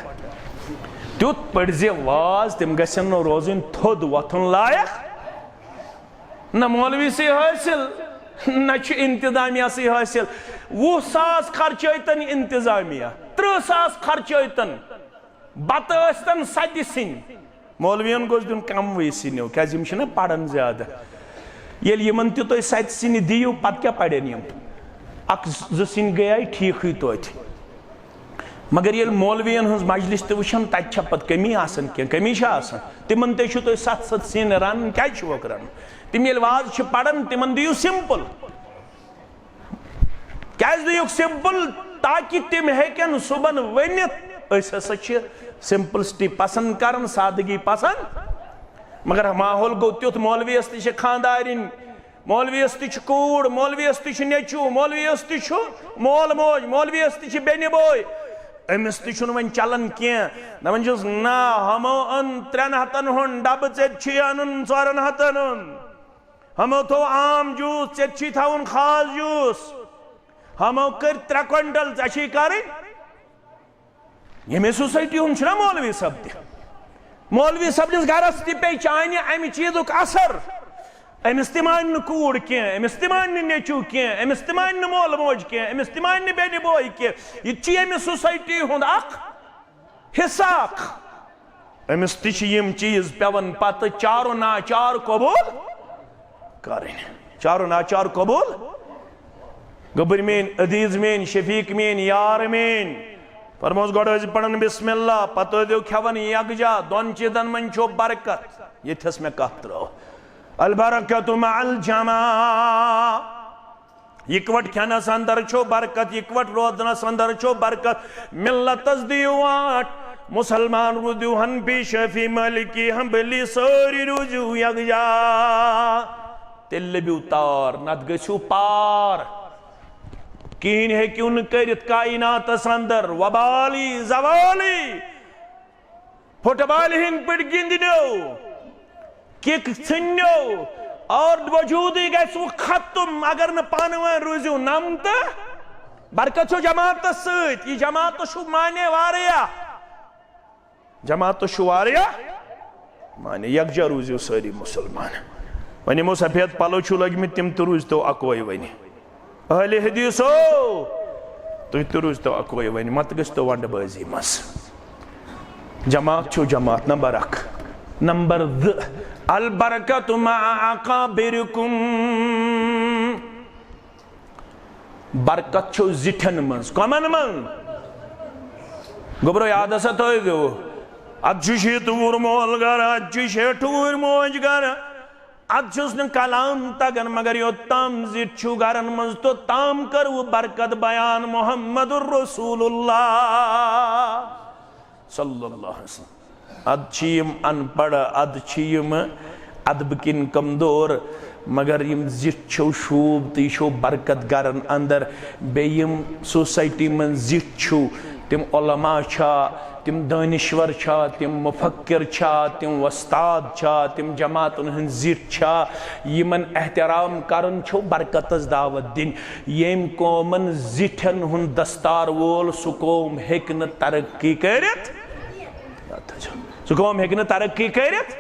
تیُتھ پٔرزِ واز، تِم گژھن نہٕ روزٕنۍ تھوٚد وۄتھُن لایق۔ نہ مولوی سی حٲصِل، نہ چھُ انتظامیہ سی حٲصِل۔ وُہ ساس خرچٲوتن انتظامیہ، ترٕہ ساس خرچٲوتن، بتہٕ ٲسۍتن ستہِ سِنۍ۔ مولوین گوٚژھ دیُن کموٕے سِنیو، کیازِ یِم چھِنہ پران زیادٕ۔ ییٚلہِ یِمن تہِ تُہۍ ستہِ سِنہِ دِیِو، پتہٕ کیٛاہ پرن یِم؟ اکھ زٕ سِنۍ گٔیے ٹھیٖکھٕے توتہِ۔ مگر ییٚلہِ مولوین ہٕنٛز مجلس تہِ وٕچھن، تتہِ چھا پتہٕ کمی آسان کینٛہہ؟ کمی چھا آسان؟ تِمن تہِ چھُو تُہۍ ستھ ستھ سِنۍ رنان، کیازِ چھِوکھ رنان؟ تِم ییٚلہِ واز چھِ پران، تِمن دِیِو سمپل۔ کیازِ دِیُکھ سمپل؟ تاکہِ تِم ہیٚکن صُبحن ؤنِتھ، أسۍ ہسا چھِ سمپلسٹی پسند کران، سادگی پسند۔ مگر ماحول گوٚو تیُتھ، مولویس تہِ چھِ خاندارِنۍ، مولویس تہِ چھِ کوٗر، مولویس تہِ چھِ نیٚچوٗ، مولویس تہِ چھُ مول موج، مولویس تہِ چھِ بیٚنہِ بوے۔ أمِس تہِ چھُنہٕ وۄنۍ چلان کینٛہہ۔ دپان چھُس، نہ، ہُمو اوٚن ترٛٮ۪ن ہتن ہُنٛد ڈبہٕ، ژےٚ تہِ چھُے انُن ژورن ہتن ہُنٛد۔ ہُمو تھوٚو عام جوٗس، ژےٚ تہِ چھُے تھاوُن خاص جوٗس۔ ہُمو کٔرۍ ترٛےٚ کوینٹل، ژےٚ چھُے کرٕنۍ۔ ییٚمے سوسایٹی ہُنٛد چھُنہ مولوی صٲب تہِ؟ مولوی صٲبنِس گرس تہِ پیٚیہِ چانہِ امہِ چیٖزُک اثر۔ أمِس تہِ مانہِ نہٕ کوٗر کینٛہہ، أمِس تہِ مانہِ نہٕ نیٚچوٗ کینٛہہ، أمِس تہِ مانہِ نہٕ مول موج کینٛہہ، أمِس تہِ مانہِ نہٕ بیٚنہِ بوے کینٛہہ۔ یہِ تہِ چھِ ییٚمہِ سوسایٹی ہُنٛد اکھ حصہٕ اکھ۔ أمِس تہِ چھِ یِم چیٖز پٮ۪وان پتہٕ چارو ناچار قبوٗل کرٕنۍ۔ چارو ناچار قبوٗل۔ گوٚبٕرۍ میٲنۍ، عزیٖز میٲنۍ، شفیق میٲنۍ، یار میٲنۍ، فرموس گۄڈٕ ٲسۍ پران بسم اللہ، پتہٕ ٲسۍزیو کھٮ۪وان یکجا، دۄن چیٖزن منٛز چھو برکت۔ ییٚتھس مےٚ کتھ ترٲو، البرکت مع الجماع۔ یکوٹ کھٮ۪نس اندر چھو برکت، یکوٹ روزنس اندر چھو برکت۔ ملتس دِیِو واٹ، مسلمان روٗزِو حنفی، شافعی، مالکی، حنبلی، سٲری روٗزِو یکجا۔ تیٚلہِ لٔبِو تار، نتہٕ گٔژھِو پار۔ کِہیٖنۍ ہیٚکِو نہٕ کٔرِتھ کائناتس اندر، وبالی زوالی۔ فٹ بالہِ ہٕنٛدۍ پٲٹھۍ گِنٛدنیو، کِک ژھٕننیو، اور وجوٗدٕے گژھِ وۄنۍ ختم۔ اگر نہٕ پانہٕ ؤنۍ روٗزِو نم تہٕ برکت چھو جماعتس سۭتۍ۔ یہِ جماعتس چھُ معنی واریاہ، جماعتس چھُ واریاہ معنی۔ یکجا روٗزِو سٲری مسلمان۔ وۄنۍ یِمو سفید پلو چھِو لٲگمٕتۍ، تِم تہِ روٗزتو اکوے وۄنۍ۔ اہل حدیثو، تُہۍ تہِ روٗزتو اکوے وۄنۍ، مت گٔژھتو ونڈٕ بٲزی منٛز۔ جماعت چھو جماعت نمبر اکھ۔ نمبر زٕ، البرکت مع اکابرکم۔ برکت چھو زِٹھٮ۪ن منٛز۔ کمن منٛز؟ گوٚبرو، یاد ہسا تھٲوِو، اتھ چھُ شیٖتوٗر مول گرٕ، اتھ چھُ شیٹھوٗر موج گرٕ۔ اتھ چھُس نہٕ کلام تگان، مگر یوٚتام زِٹھۍ چھِو گرن منٛز، توٚتام کٔروٕ برکت بیان محمد رسول اللہ صلی اللہ علیہ وسلم۔ ادٕ چھِ یِم ان پڑھ، ادٕ چھِ یِم ادبہٕ کِنۍ کمزور، مگر یِم زِٹھۍ چھِو شوٗب تہٕ یہِ چھِو برکت گرن اندر۔ بیٚیہِ یِم سوسایٹی منٛز زِٹھۍ چھِو، تِم علماء چھا، تِم دٲنِشور چھا، تِم مُفکِر چھا، تِم وۄستاد چھا، تِم جماعتن ہٕنٛدۍ زِٹھۍ چھا، یِمن احترام کرُن چھُ برکتس دعوت دِنۍ۔ ییٚمۍ قومن زِٹھٮ۪ن ہُنٛد دستار وول، سُہ قوم ہیٚکہِ نہٕ ترقی کٔرِتھ۔ سُہ قوم ہیٚکہِ نہٕ ترقی کٔرِتھ۔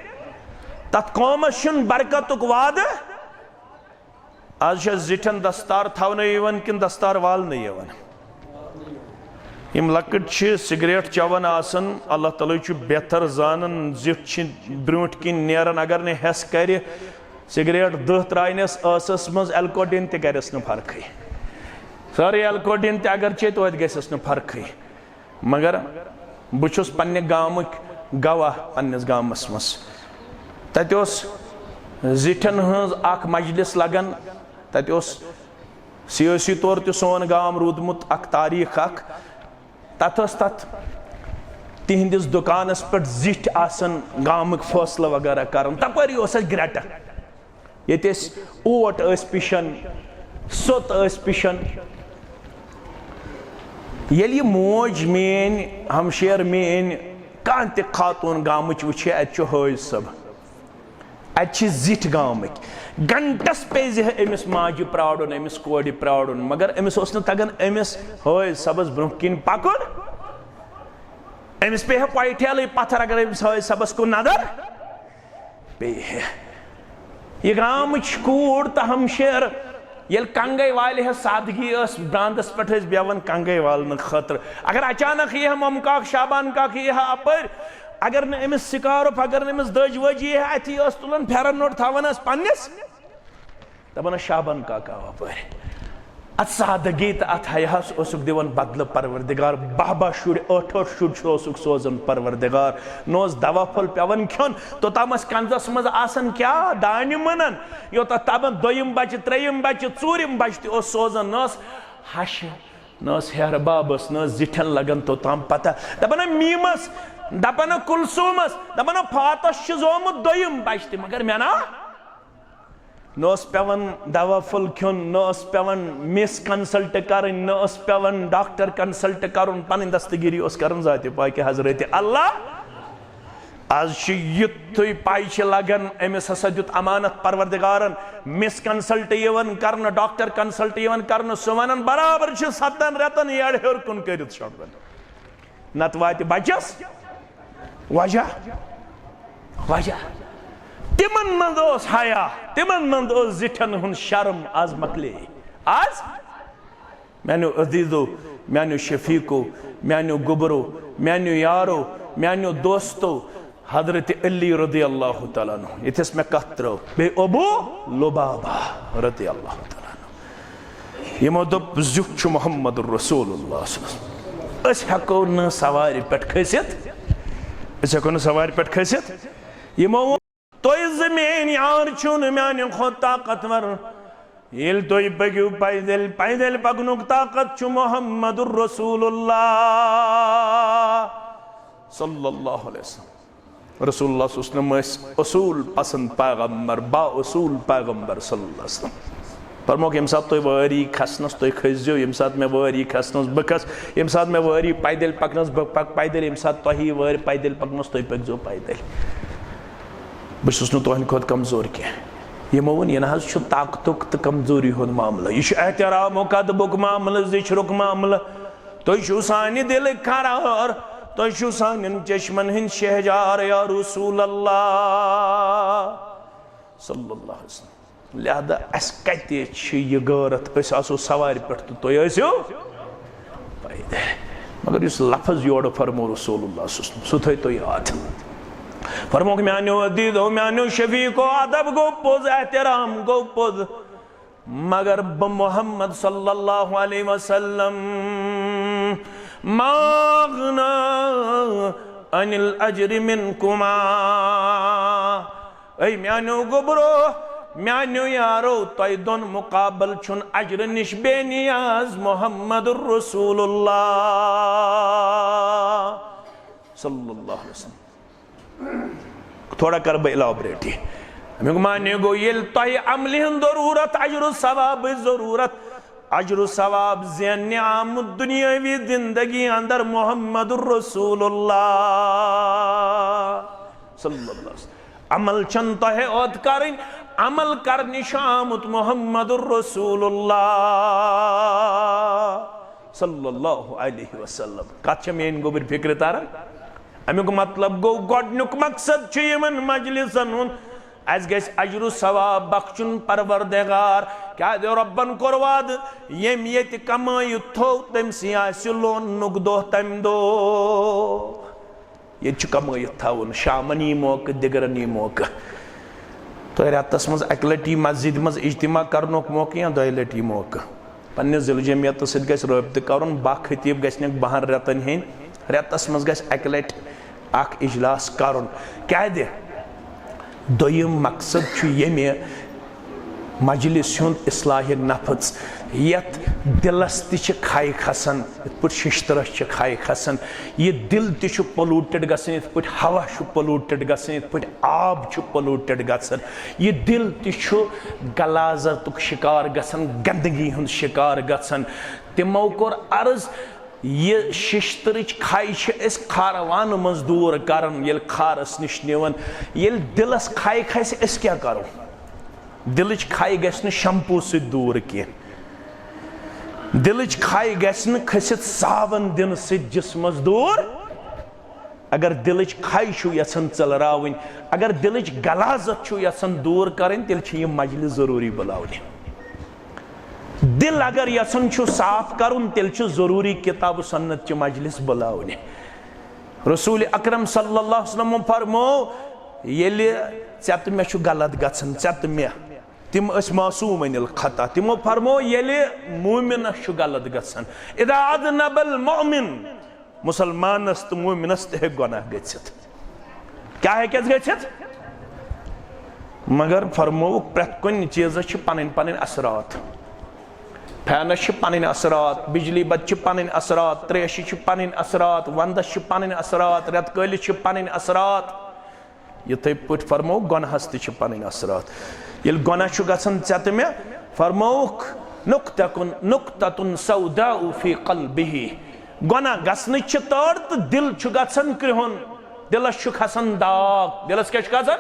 تتھ قومس چھُنہٕ برکتُک وعدٕ۔ از چھا زِٹھٮ۪ن دستار تھاونہٕ یِوان کِنہٕ دستار والنہٕ یِوان؟ یِم لۄکٕٹۍ چھِ سگریٹ چٮ۪وان آسان، اللہ تعالیٰ چھُ بہتر زانان۔ زِٹھۍ چھِ برٛونٛٹھ کِنۍ نیران، اگر نہٕ ہٮ۪س کرِ، سگریٹ دَہ ترٛاونس ٲسس منٛز، الکوڈین تہِ کرٮ۪س نہٕ فرقٕے۔ سٲرٕے الکوڈین تہِ اگر چیٚیہِ، توتہِ گژھٮ۪س نہٕ فرقٕے۔ مگر بہٕ چھُس پننہِ گامٕکۍ گواہ پننِس گامس منٛز۔ تتہِ اوس زِٹھٮ۪ن ہٕنٛز اکھ مجلس لگان، تتہِ اوس سیٲسی طور تہِ سون گام روٗدمُت اکھ تاریخ اکھ۔ تَتھ ٲس تَتھ تِہنٛدِس دُکانَس پٮ۪ٹھ زِٹھۍ آسان گامٕکۍ فٲصلہٕ وغیرہ کَران۔ تَپٲری اوس اَسہِ گرٛٹہٕ۔ ییٚتہِ ٲسۍ اوٹ ٲسۍ پِشان، سوٚت ٲسۍ پِشان۔ ییٚلہِ یہِ موج میٛٲنۍ، ہمشیر میٛٲنۍ، کانٛہہ تہِ خاتوٗن گامٕچ وٕچھِ، اَتہِ چھُ حٲج صٲب، اَتہِ چھِ زِٹھۍ گامٕکۍ۔ گھنٹس پیٚیہِ زِ أمِس ماجہِ پرٛارُن، أمِس کورِ پرٛارُن، مگر أمِس اوس نہٕ تگان أمِس حٲج صٲبس برٛونٛہہ کِنۍ پکُن۔ أمِس پیٚیہِ ہا پۄیہِ ٹھیلٕے پتھر، اگر أمِس حٲج صٲبس کُن نظر پیٚیہِ ہے۔ یہِ گامٕچ کوٗر تہٕ ہمشیر ییٚلہِ کنگے والہِ ہے، سادگی ٲس، براندس پٮ۪ٹھ ٲسۍ بیٚہوان کنگے والنہٕ خٲطرٕ۔ اگر اچانک یی ہا ممہٕ کاک، شابان کاک یی ہا اپٲرۍ، اگر نہٕ أمِس سکارف، اگر نہٕ أمِس دٔج ؤج یی ہا، اَتھی ٲس تُلان، پھٮ۪رن نوٚر تھاوان ٲس پننِس، دپان ٲس، "شابان کاکا اپٲرۍ۔" اتھ سادگی تہٕ اتھ حیاہس اوسُکھ دِوان بدلہٕ پروردگار۔ باہ باہ شُرۍ، ٲٹھ ٲٹھ شُرۍ چھُ اوسُکھ سوزان پروردگار۔ نہ اوس دوا پھوٚل پٮ۪وان کھیوٚن، توٚتام ٲسۍ کنزس منٛز آسان کیٛاہ؟ دانہِ مٕنن۔ یوٚتتھ تپان دوٚیِم بچہِ، ترٛیٚیِم بچہِ، ژوٗرِم بچہِ تہِ اوس سوزان۔ نہ ٲس ہشہِ، نہ ٲس ہیہر بابس، نہ ٲس زِٹھٮ۪ن لگان توٚتام پتہ۔ دپان ہا میٖمس، دپان ہا کلثومس، دپان ہا فاتس چھُ زومُت دوٚیِم بچہِ تہِ، مگر مےٚ نا۔ نہ اوس پٮ۪وان دوا پھوٚل کھیوٚن، نہ اوس پٮ۪وان مِس کنسلٹ کرٕنۍ، نہ اوس پٮ۪وان ڈاکٹر کنسلٹ کرُن، پنٕنۍ دستگیری اوس کران ذاتِ پاکہِ حضرت اللہ۔ از چھُ یُتھُے پَے چھِ لگان، أمِس ہسا دیُت امانت پروردگارن، مِس کنسلٹ یِوان کرنہٕ، ڈاکٹر کنسلٹ یِوان کرنہٕ، سُہ ونان، "برابر چھُ ستن رٮ۪تن یٔڑ ہیوٚر کُن کٔرِتھ شۄنٛگُن۔" نتہٕ واتہِ بچس وجہ، وجہ۔ تِمن منٛز اوس حیا، تِمن منٛز اوس زِٹھٮ۪ن ہُنٛد شرم۔ از مۄکلے۔ از میانیو عزیزو، میانیو شفیقو، میانیو گوٚبرو، میانیو یارو، میانیو دوستو، حضرت علی رضی اللہ تعالیٰ عنہ، ییٚتھس مےٚ کتھ ترٲو، بیٚیہِ ابو لبابہ رضی اللہ تعالیٰ عنہ۔ یِمو دوٚپ، "زیُٹھ چھُ محمد رسول اللہ صلی اللہ علیہ وسلم۔ أسۍ ہٮ۪کو نہٕ سوارِ پٮ۪ٹھ کھٔسِتھ، أسۍ ہٮ۪کو نہٕ سوارِ پٮ۪ٹھ کھٔسِتھ۔" یِمو ووٚن، "تُہۍ زٕ میٲنۍ یار چھِو نہٕ میانہِ کھۄتہٕ طاقتور۔ ییٚلہِ تُہۍ پٔکِو پیدل، پیدل پکنُک طاقت چھُ محمد رسول اللہ صلی اللہ علیہ وسلم۔" رسول اللہ صلی اللہ علیہ وسلم ٲسۍ اصوٗل پسند پیغمبر، با اصوٗل پیغمبر صلی اللہ علیہ وسلم۔ فرمووُکھ، ییٚمہِ ساتہٕ تُہۍ وٲرۍ کھسنس، تُہۍ کھٔسۍزیو، ییٚمہِ ساتہٕ مےٚ وٲرۍ کھسنس، بہٕ کھسہٕ، ییٚمہِ ساتہٕ مےٚ وٲرۍ پیدل پکنس، بہٕ پکہٕ پیدل، ییٚمہِ ساتہٕ تۄہہِ وٲرۍ پیدل پکنس، تُہۍ پٔکۍزیو پیدل۔ بہٕ چھُس نہٕ تُہنٛدِ کھۄتہٕ کمزور کینٛہہ۔ یِمو ووٚن، یہِ نہ حظ چھُ طاقتُک تہٕ کمزوری ہُنٛد معاملہٕ، یہِ چھُ احترامُک، ادبُک معاملہٕ، ذِکرُک معاملہٕ۔ تُہۍ چھِو سانہِ دِلٕکۍ قرار، تُہۍ چھِو سانٮ۪ن چشمن ہٕنٛدۍ شہجار، یا رسول اللہ صلی اللہ علیہ وسلم۔ لہذا اسہِ کتہِ چھِ یہِ غٲرت؟ أسۍ آسو سوارِ پٮ۪ٹھ تہٕ تُہۍ ٲسِو پیدل۔ مگر یُس لفظ یورٕ فرمو رسول اللہ صلی اللہ علیہ وسلم، سُہ تھٲیتو یاد۔ فرمووُکھ، میانیو عزیزو، میانیو شفیقو، ادب گوٚو پوٚز، احترام گوٚو پوٚز، مگر بہٕ محمد صلی اللہ علیہ وسلم، ما اغنا عن الاجر منکما۔ اے میانیو گوٚبرو، میانیو یارو، تۄہہِ دۄن مقابل چھُن اجرٕ نِش بے نیاز محمد رسول اللہ صلی اللہ علیہ وسلم۔ تھوڑا کرٕ بہٕ الیبریٹ یہِ۔ امیُک معنی گوٚو، ییٚلہِ تۄہہِ عملہِ ہٕنٛز ضروٗرت، اجر و ثوابٕچ ضروٗرت، اجر و ثواب زیننہِ آمُت دُنیٲوی زندگی اندر محمد رسول اللہ صلی اللہ علیہ وسلم۔ عمل چھَنہٕ تۄہہِ یوت کرٕنۍ، عمل کرنہِ چھُ آمُت محمد رسول اللہ صلی اللہ علیہ وسلم۔ کتھ چھےٚ میٲنۍ گوٚبٕرۍ فکرِ تران؟ امیُک مطلب گوٚو، گۄڈٕنیُک مقصد چھُ یِمن مجلسن ہُنٛد، اسہِ گژھِ اجر و ثواب بخشُن پروردگار۔ کیازِ رۄبن کوٚر وعدٕ، ییٚمۍ ییٚتہِ کمٲیِتھ تھوٚو، تٔمۍ سٕے آسہِ لوننُک دۄہ تمہِ دۄہ۔ ییٚتہِ چھُ کمٲیِتھ تھاوُن، شامن یی موقعہٕ، دِگرن یی موقعہٕ۔ تۄہہِ رٮ۪تس منٛز اکہِ لٹہِ یی مسجدِ منٛز اجتماع کرنُک موقعہٕ یا دۄیہِ لٹہِ یی موقعہٕ۔ پننِس ضلع جمعیتس سۭتۍ گژھِ رٲبطہٕ کرُن، باہ خطیب گژھِ نہٕ بہن رٮ۪تن ہیٚنۍ، رٮ۪تس منٛز گژھِ اکہِ لٹہِ اکھ اجلاس کرُن۔ کیازِ؟ دوٚیِم مقصد چھُ ییٚمہِ مجلس ہُنٛد اصلاح نفس، یتھ دلس تہِ چھِ کھے کھسان، یتھ پٲٹھۍ ششترس چھِ کھے کھسان۔ یہِ دل تہِ چھُ پولوٹڈ گژھان، یتھ پٲٹھۍ ہوا چھُ پولوٹڈ گژھان، یتھ پٲٹھۍ آب چھُ پولوٹڈ گژھان۔ یہِ دل تہِ چھُ غلاظتُک شکار گژھان، گندگی ہُنٛد شکار گژھان۔ تِمو کوٚر عرض، یہِ ششترٕچ کھے چھِ أسۍ کھارٕ وانہٕ منٛز دوٗر کران، ییٚلہِ کھارس نِش نِوان، ییٚلہِ دِلس کھے کھسہِ، أسۍ کیٛاہ کرو؟ دِلٕچ کھے گژھِ نہٕ شمپوٗ سۭتۍ دوٗر کینٛہہ۔ دِلٕچ کھے گژھِ نہٕ کھٔسِتھ صابن دِنہٕ سۭتۍ جسمس دوٗر۔ اگر دِلٕچ کھے چھُو یژھان ژٔلراوٕنۍ، اگر دِلٕچ غلاظت چھُو یژھان دوٗر کرٕنۍ، تیٚلہِ چھِ یہِ مجلس ضروٗری بُلاونہِ۔ دل اگر یژھان چھُ صاف کرُن، تیٚلہِ چھُ ضروٗری کتاب و سنت چہِ مجلس بُلاونہِ۔ رسول اکرم صلی اللہ علیہ وسلم فرمو، ییٚلہِ ژےٚ تہٕ مےٚ چھُ غلط گژھان، ژےٚ تہٕ مےٚ، تِم ٲسۍ معصوم عن الخطا، تِمو فرمو، ییٚلہِ مومنس چھُ غلط گژھان، اذا اذنب المؤمن، مسلمانس تہٕ مومنس تہِ ہیٚکہِ گۄناہ گٔژھِتھ۔ کیٛاہ ہیٚکٮ۪س گٔژھِتھ؟ مگر فرمووُکھ، پرٛٮ۪تھ کُنہِ چیٖزس چھِ پنٕنۍ پنٕنۍ اثرات۔ فینس چھِ پنٕنۍ اثرات، بجلی بتہٕ چھِ پنٕنۍ اثرات، تریشہِ چھِ پنٕنۍ اثرات، ونٛدس چھِ پنٕنۍ اثرات، رٮ۪تہٕ کٲلِس چھِ پنٕنۍ اثرات۔ یِتھے پٲٹھۍ فرموو، گۄناہس تہِ چھِ پنٕنۍ اثرات۔ ییٚلہِ گۄناہ چھُ گژھان ژےٚ تہٕ مےٚ، فرمووُکھ، نقطتن، نقطتن سوداء فی قلبہ۔ گۄناہ گژھنٕچ چھِ تٔڑ تہٕ دِل چھُ گژھان کرٛہُن، دِلس چھُ کھسان داغ۔ دِلس کیٛاہ چھُ کھسان؟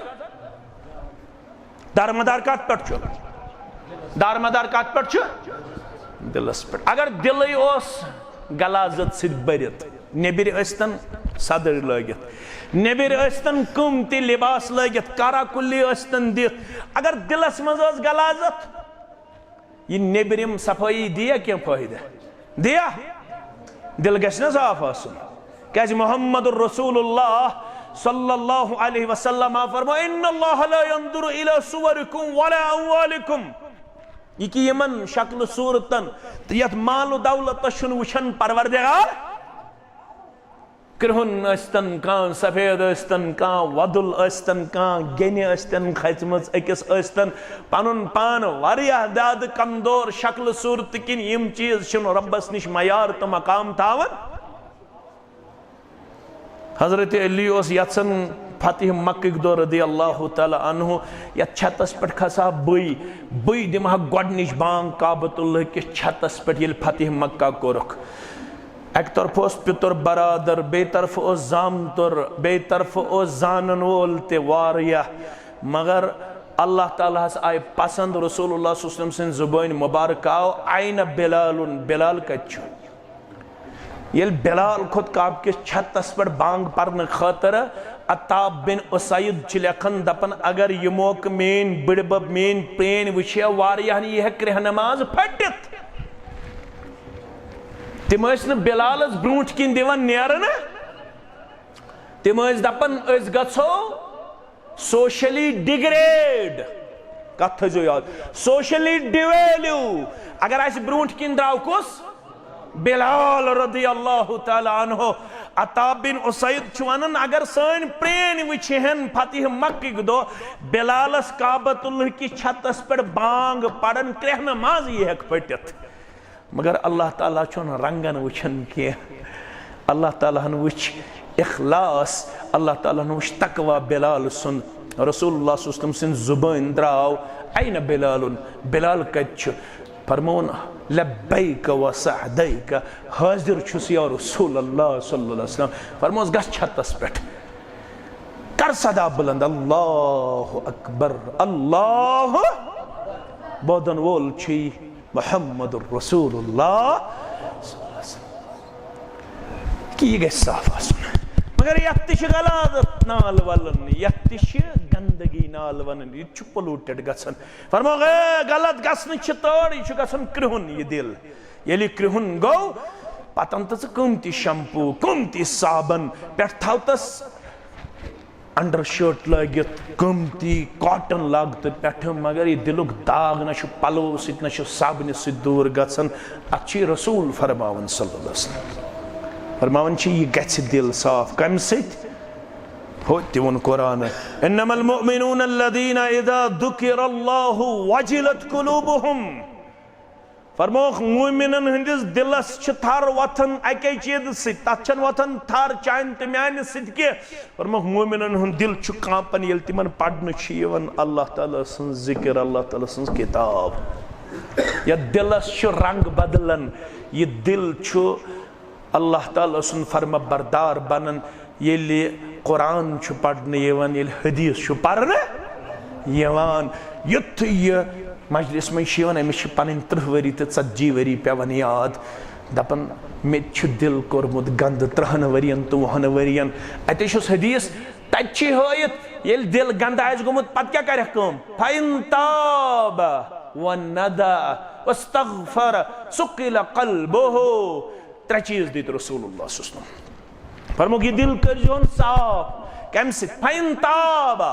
دارمدار کتھ پٮ۪ٹھ چھُ؟ دارمدار کتھ پٮ۪ٹھ چھُ؟ دِلس پٮ۪ٹھ۔ اگر دِلٕے اوس غلاظت سۭتۍ بٔرِتھ، نیٚبرۍ ٲسۍتن صدٕرۍ لٲگِتھ، نیٚبرۍ ٲسۍتن قۭمتی لباس لٲگِتھ، کارا کُلی ٲسۍتن دِتھ، اگر دِلس منٛز ٲس غلاظت، یہِ نیٚبرِم صفٲیی دِیا کینٛہہ فٲیدٕ؟ دِیا؟ دِل گژھِ نہ صاف آسُن۔ کیازِ محمد رسول اللہ صلی اللہ علیہ وسلم آو فرمو، ان اللہ لا ينظر الى صورکم ولا اموالکم۔ یہ کہ یمن شکل صورتن تہٕ یتھ مال و دولتس چھُنہٕ وٕچھان پروردگار۔ کرٛہُن ٲسۍتن کانٛہہ، سفید ٲسۍتن کانٛہہ، وۄدُل ٲسۍتن کانٛہہ، گیٚنہِ ٲسۍتن کھژمٕژ أکِس ٲسۍتن، پنُن پان واریاہ زیادٕ کمزور شکلہٕ صورتہٕ کِنۍ، یِم چیٖز چھِنہٕ رۄبس نِش معیار تہٕ مقام تھاوان۔ حضرت علی اوس یژھان فتح مکہٕکۍ دۄہ رضی اللہ تعالیٰ عنہ یتھ چھتس پٮ۪ٹھ کھسہٕ ہا بٕے، بٕے دِمہٕ ہا گۄڈنِچ بانگ کعبۃ اللہ کِس چھتس پٮ۪ٹھ، ییٚلہِ فتح مکہ کوٚرُکھ۔ اکہِ طرفہٕ اوس پِتُر برادر، بیٚیہِ طرفہٕ اوس زامتُر، بیٚیہِ طرفہٕ اوس زانن وول تہِ واریاہ۔ مگر اللہ تعالیٰ ہس آیہِ پسند، رسول اللہ صلی اللہ علیہ وسلم سٕنٛدِ زبٲنۍ مبارکہ آو، "أين بلال؟" بلال کتہِ چھُ؟ ییٚلہِ بلال کھوٚت کعبہٕ کِس چھتس پٮ۪ٹھ بانگ پرنہٕ خٲطرٕ، عطا بن اسید چھِ لیکھان، دپان، اگر یہِ موقعہٕ میٲنۍ بٕڈبب، میٲنۍ پرٛینۍ وٕچھِ ہا، واریاہن یی ہا کرٛہنہٕ ماز پھٔٹِتھ۔ تِم ٲسۍ نہٕ بلالس برونٛٹھ کِنۍ دِوان نیرنہٕ۔ تِم ٲسۍ دپان، أسۍ گژھو سوشلی ڈیگریڈ۔ کتھ تھٲیزیو یاد، سوشلی ڈیویلیو۔ اگر اسہِ برونٛٹھ کِنۍ درٛاو کُس؟ بلال رضی اللہ تعالیٰ عنہ۔ عطا بن اسید چھُ ونان، اگر سٲنۍ پرٛینۍ وٕچھِ ہن فتح مکہٕکۍ دۄہ بلالس کعبۃ اللہ کِس چھتس پٮ۪ٹھ بانگ پران، کرٛہنہٕ ماز یی ہیٚکہِ پھٔٹِتھ۔ مگر اللہ تعالیٰ چھُنہٕ رنگن وٕچھان کینٛہہ۔ اللہ تعالیٰ ہن وٕچھ اخلاص، اللہ تعالیٰ ہن وٕچھ تقوی بلال سُنٛد۔ رسول اللہ صلی اللہ علیہ وسلم سٕنٛز زبٲنۍ درٛاو، "أين بلال؟" بلال کتہِ چھُ؟ فرمووُن، "لبیک و سعدیک، حٲضِر چھُس یا رسول اللہ صلی اللہ علیہ وسلم۔" فرمووُس، "گژھ چھتس پٮ۪ٹھ، کر صدا بلند، اللہ اکبر، اللہ بودن وول چھُے محمد رسول اللہ۔" کہ یہِ گژھِ صاف آسُن۔ مگر یتھ تہِ چھِ غلاظت نال ولان، یتھ تہِ چھِ گندگی نال ونان، یہِ تہِ چھُ پولوٹڈ گژھان۔ فرمووُکھ، "اے، غلط گژھنٕچ چھِ تٲڑ، یہِ چھُ گژھان کرٛہُن یہِ دِل۔" ییٚلہِ یہِ کرٛہُن گوٚو، پتہٕ ان تہٕ ژٕ قۭمتی شمپوٗ، قۭمتی صابن، پٮ۪ٹھ تھاو تس انڈر شٲٹ لٲگِتھ، قۭمتی کاٹن لاگتہٕ پٮ۪ٹھٕ، مگر یہِ دِلُک داغ نہ چھُ پلو سۭتۍ، نہ چھُ صابنہِ سۭتۍ دوٗر گژھان۔ اتھ چھُ یہِ رسول فرماوان صلی اللہ علیہ وسلم۔ فرماوان چھِ، یہِ گژھِ دِل صاف۔ کمہِ سۭتۍ؟ ہُہ تہِ ووٚن قرآن، "انما المؤمنون الذين اذا ذكر الله وجلت قلوبهم۔" فرمووُکھ، مومنن ہٕنٛدِس دِلس چھِ تھر وۄتھان اَکے چیٖزٕ سۭتۍ، تتھ چھَنہٕ وۄتھان تھر چانہِ تہٕ میانہِ سۭتۍ کینٛہہ۔ فرمووُکھ، مومنن ہُنٛد دِل چھُ کانپان، ییٚلہِ تِمن پرنہٕ چھُ یِوان اللہ تعالیٰ سٕنٛز ذِکر، اللہ تعالیٰ سٕنٛز کِتاب۔ یتھ دِلس چھُ رنگ بدلان، یہِ دِل چھُ اللہ تعالیٰ سُنٛد فرما بردار بنان، ییٚلہِ قرآن چھُ پرنہٕ یِوان، ییٚلہِ حدیث چھُ پرنہٕ یِوان۔ یُتھُے یہِ مجلس منٛز چھُ یِوان، أمِس چھِ پنٕنۍ ترٕٛہ ؤری تہٕ ژتجی ؤری پٮ۪وان یاد۔ دپان، مےٚ تہِ چھُ دِل کوٚرمُت گنٛدٕ ترٕٛہن ؤرین تہٕ وُہن ؤرین۔ اتے چھُس حدیث، تتہِ چھُ ہٲیِتھ، ییٚلہِ دِل گنٛدٕ آسہِ گوٚمُت، پتہٕ کیٛاہ کرٮ۪کھ کٲم؟ فَإِن تَابَ وَنَدَا وَاسْتَغْفَرَ سُقِلَ قَلْبُهُ۔ ترٛےٚ چیٖز دِتۍ رسول اللہ صلی اللہ علیہ وسلم۔ فرمووُکھ، یہِ دِل کٔرۍزِہون صاف۔ کَمہِ سۭتۍ؟ فَإِن تَابَ۔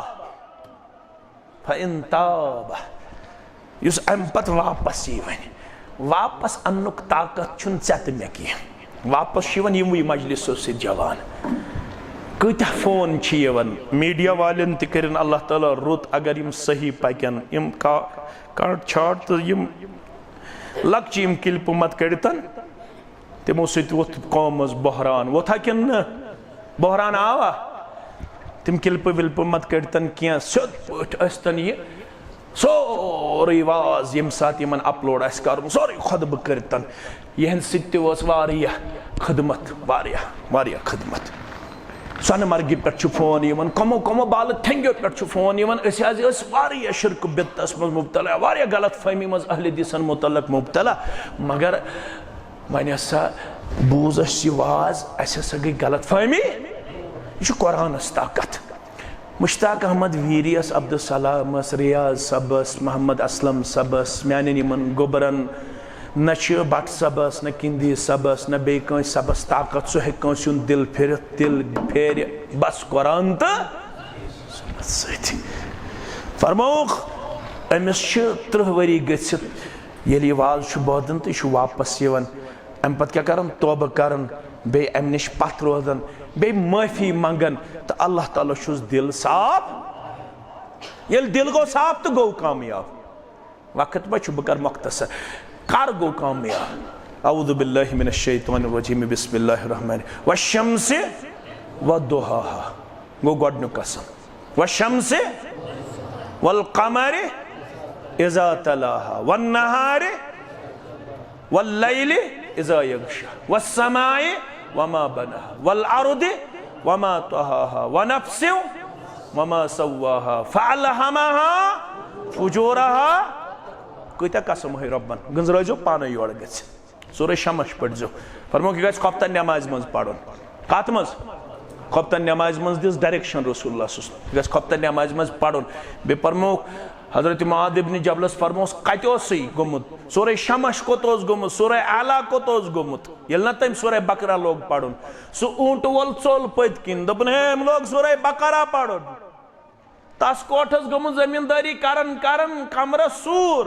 فَإِن تَابَ۔ یُس اَمہِ پتہٕ واپس یی وۄنۍ، واپس اَننُک طاقت چھُنہٕ ژےٚ تہٕ مےٚ کینٛہہ۔ واپس چھِ یِوان یِموٕے مجلسو سۭتۍ جوان۔ کۭتیاہ فون چھِ یِوان، میٖڈیا والٮ۪ن تہِ کٔرِن اللہ تعالیٰ رُت، اگر یِم صحیح پَکن، یِم کا-، کاٹ چھاٹ تہٕ یِم لۄکچہِ یِم کِلپہٕ مت کٔڑتن، تِمو سۭتۍ ووٚتھ قومس بحران۔ ووٚتھا کِنہٕ نہٕ؟ بحران آوا؟ تِم کِلپہٕ وِلپہٕ مت کٔڑتن کینٛہہ، سیوٚد پٲٹھۍ ٲسۍتن یہِ سورُے واز ییٚمہِ ساتہٕ یِمن اپلوڈ آسہِ کرُن، سورُے خطبہٕ کٔرتن۔ یِہنٛدِ سۭتۍ تہِ اوس واریاہ خدمت، واریاہ، واریاہ خدمت۔ سۄنہٕ مرگہِ پٮ۪ٹھ چھُ فون یِوان، کمو کمو بالہٕ تھنگیو پٮ۪ٹھ چھُ فون یِوان، أسۍ حظ ٲسۍ واریاہ شرک بدعتس منٛز مبتلا، واریاہ غلط فہمی منٛز اہل حدیثن متعلق مبتلا، مگر وۄنۍ ہسا بوٗز اَسہِ یہِ واز، اَسہِ ہسا گٔے غلط فہمی۔ یہِ چھُ قرآنس طاقت۔ مشتاق احمد ویریس، عبدالسلامس، ریاض صٲبس، محمد اسلم صٲبس، میانٮ۪ن یِمن گوٚبرن، نہ چھِ بٹ صٲبس، نہ کندی صٲبس، نہ بیٚیہِ کٲنٛسہِ صٲبس طاقت، سُہ ہیٚکہِ کٲنٛسہِ ہُنٛد دِل پھِرِتھ، دِل پھیرِ بس قرآن تہٕ سُنت سۭتۍ۔ فرمووُکھ، أمِس چھِ ترٕٛہ ؤری گٔژھِتھ، ییٚلہِ یہِ واز چھُ بوزان تہٕ یہِ چھُ واپس یِوان۔ اَمہِ پتہٕ کیٛاہ کران؟ توبہٕ کران، بیٚیہِ اَمہِ نِش پتھ روزان، بیٚیہِ معٲفی منٛگان، تہٕ اللہ تعالیٰ چھُس دِل صاف۔ ییٚلہِ دِل گوٚو صاف تہٕ گوٚو کامیاب۔ وقت ما چھُ، بہٕ کرٕ مختصر۔ کر گوٚو کامیاب؟ اعوذ باللہ من الشیطان الرجیم، بسم اللہ الرحمن الرحیم۔ والشمس وضحاها۔ گوٚو گۄڈٕنیُک قسم۔ والشمس والقمر اذا تلاها والنهار والليل اذا يغشى والسماء وما بناها والأرض وما طحاها ونفس وما سواها فألهمها فجورها۔ کۭتیاہ قسم ہے رۄبن، گٔنٛزرٲوزیو پانے یورٕ گٔژھِتھ۔ سورہ شمس پٔرۍزیو۔ فرمووُکھ، یہِ گژھِ خۄفتن نٮ۪مازِ منٛز پرُن۔ کتھ منٛز؟ خۄفتن نٮ۪مازِ منٛز دِژ ڈایریکشن رسول اللہ صلی اللہ علیہ وسلم۔ یہِ گژھِ خۄفتن نٮ۪مازِ منٛز پرُن۔ بیٚیہِ فرمووُکھ، حضرت معاذ ابن جبلس فرمووُس، کتہِ اوسُے گوٚمُت؟ سورہ شمس کوٚت اوس گوٚمُت؟ سورہ اعلیٰ کوٚت اوس گوٚمُت؟ ییٚلہِ نہ تٔمۍ سورہ بقرہ لوگ پرُن، سُہ اوٗنٹہٕ وول ژوٚل پٔتۍ کِنۍ، دوٚپُن، ہے، أمۍ لوگ سورہ بقرہ پرُن۔ تس کوٹھس گٔمٕژ زٔمیٖندٲری کران کران کمرس سوٗر۔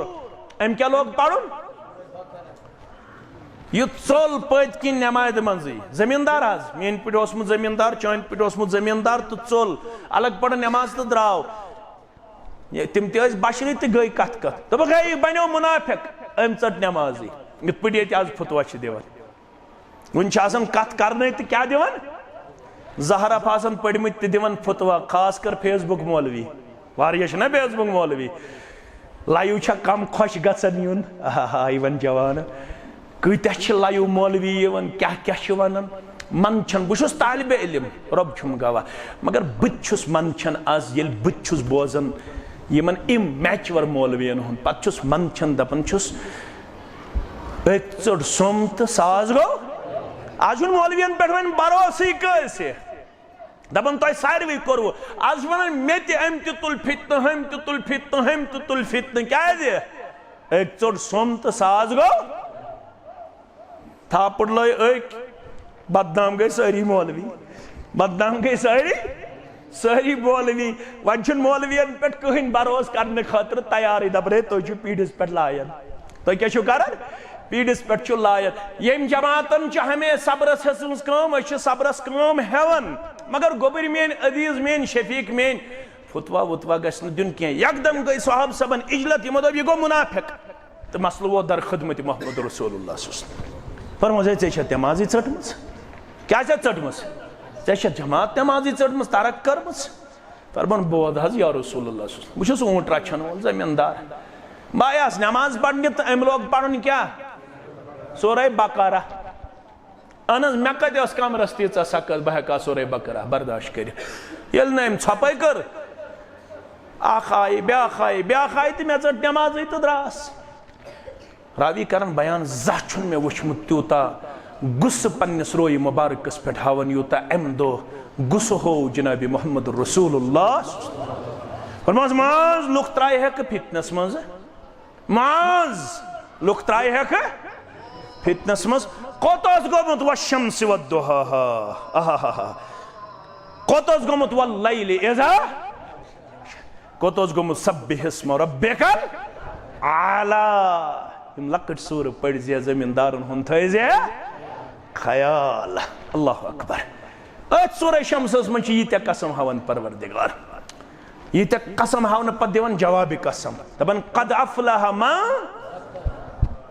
أمۍ کیٛاہ لوگ پرُن؟ یہِ ژوٚل پٔتۍ کِنۍ نٮ۪مازِ منٛزٕے۔ زٔمیٖندار حظ، میٛٲنۍ پٲٹھۍ اوسمُت زٔمیٖندار، چٲنۍ پٲٹھۍ اوسمُت زٔمیٖندار، تہٕ ژوٚل۔ الگ پٲٹھۍ نٮ۪ماز تہٕ درٛاو۔ یہِ، تِم تہِ ٲسۍ بشرٕے تہٕ گٔے کتھ کتھ۔ دوٚپُکھ، ہے، یہِ بنیو منافق، أمۍ ژٔٹ نٮ۪مازٕے۔ یِتھ پٲٹھۍ ییٚتہِ از فتوا چھِ دِوان۔ وُنہِ چھِ آسان کتھ کرنے تہٕ کیٛاہ دِوان؟ زہرف آسان پٔرمٕتۍ تہٕ دِوان فتوا، خاص کر فیس بُک مولوی۔ واریاہ چھِنہ فیس بُک مولوی؟ لایِو چھا کم خۄش گژھان یُن؟ آہا، یِوان جوان۔ کۭتیاہ چھِ لایِو مولوی یِوان، کیٛاہ کیٛاہ چھِ ونان؟ منٛدچھان، بہٕ چھُس طالبِ علم، رۄب چھُم گواہ، مگر بہٕ تہِ چھُس منٛدچھان از، ییٚلہِ بہٕ تہِ چھُس بوزان یِمن اِمیچور مولوین ہُنٛد، پتہٕ چھُس منٛدچھان، دپان چھُس، أکۍ ژٔٹ سوٚم تہٕ ساس گوٚو۔ آز چھُنہٕ مولوین پٮ۪ٹھ وۄنۍ بھروسٕے کٲنٛسہِ۔ دپان، تۄہہِ ساروٕے کوٚروٕ۔ آز چھِ ونان، مےٚ تہِ، أمۍ تہِ تُل فتنہٕ، ہُمۍ تہِ تُل فتنہٕ، ہُمۍ تہِ تُل فتنہٕ۔ کیٛازِ؟ أکۍ ژوٚٹ سوٚم تہٕ ساس گوٚو۔ تھاپڑ لٲے أکۍ، بدنام گٔے سٲری مولوی، بدنام گٔے سٲری، سٲری مولوی۔ وۄنۍ چھُنہٕ مولوین پٮ۪ٹھ کٕہٕنۍ بھروسہٕ کرنہٕ خٲطرٕ تیارٕے، دپان، ہے، تُہۍ چھِو پیٖڈِس پٮ۪ٹھ لایان۔ تُہۍ کیٛاہ چھِو کران؟ پیٖڈِس پٮ۪ٹھ چھِو لایان۔ ییٚمۍ جماعتن چھِ ہمیشہِ صبرس ہٕنٛز کٲم، أسۍ چھِ صبرس کٲم ہٮ۪وان۔ مگر گوٚبٕرۍ میٲنۍ، عزیز میٲنۍ، شفیق میٲنۍ، فتوا وتوا گژھِ نہٕ دیُن کینٛہہ۔ یکدم گٔے صحابہٕ صٲبن اجلت، یِمو دوٚپ، "یہِ گوٚو منافق۔" تہٕ مسلہٕ ووت در خدمت محمد رسول اللہ صلی اللہ علیہ وسلم۔ فرموس، "ہے، ژےٚ چھےٚ نمازٕے ژٔٹمٕژ؟ کیٛاہ چھےٚ ژٔٹمٕژ؟ ژےٚ چھےٚ جماعت نمازٕے ژٔٹمٕژ، ترک کٔرمٕژ؟" فرمان، "بوز حظ یا رسول اللہ صلی اللہ علیہ وسلم، بہٕ چھُس اوٗنٹ رچھن وول زٔمیٖندار۔ بہٕ آیاس نماز پرنہِ تہٕ أمۍ لوگ پرُن کیٛاہ؟ سورہ بقرہ۔ اہن حظ، مےٚ کتہِ ٲس کمرس تیٖژاہ سکت بہٕ ہٮ۪کہٕ ہا سورہ بقرہ برداشت کٔرِتھ۔ ییٚلہِ نہٕ أمۍ ژھۄپے کٔر، اکھ آیہِ، بیٛاکھ آیہِ، بیٛاکھ آیہِ تہٕ مےٚ ژٔٹ نٮ۪مازٕے تہٕ درٛاس۔" راوی کرن بیان، زانٛہہ چھُنہٕ مےٚ وُچھمُت تیوٗتاہ غصہٕ پننِس رویہِ مبارکس پٮ۪ٹھ ہاوان، یوٗتاہ امہِ دۄہ غصہٕ ہوو جناب محمد رسول اللہ۔ فرماس، معاذ، لُکھ ترٛایہِ ہٮ۪کہٕ فتنس منٛز۔ معاذ، لُکھ ترٛایہِ ہٮ۪کہٕ فتنس منٛز۔ کوٚت اوس گوٚمُت؟ والشمس والضحاها۔ آہاہاہا۔ کوٚت اوس گوٚمُت؟ واللیل اذا۔ کوٚت اوس گوٚمُت؟ سبح اسم ربک الاعلی۔ یِم لۄکٕٹۍ سوٗرٕ پٔرۍ زِ زٔمیٖندارن ہُنٛد تھٲے زِ خیال۔ اللہ اکبر۔ أتھۍ سورہ شمسس منٛز چھِ ییٖتیٛاہ قسم ہاوان پروردگار۔ ییٖتیٛاہ قسم ہاونہٕ پتہٕ دِوان جوابِ قسم، دپان، "قد افلح من"،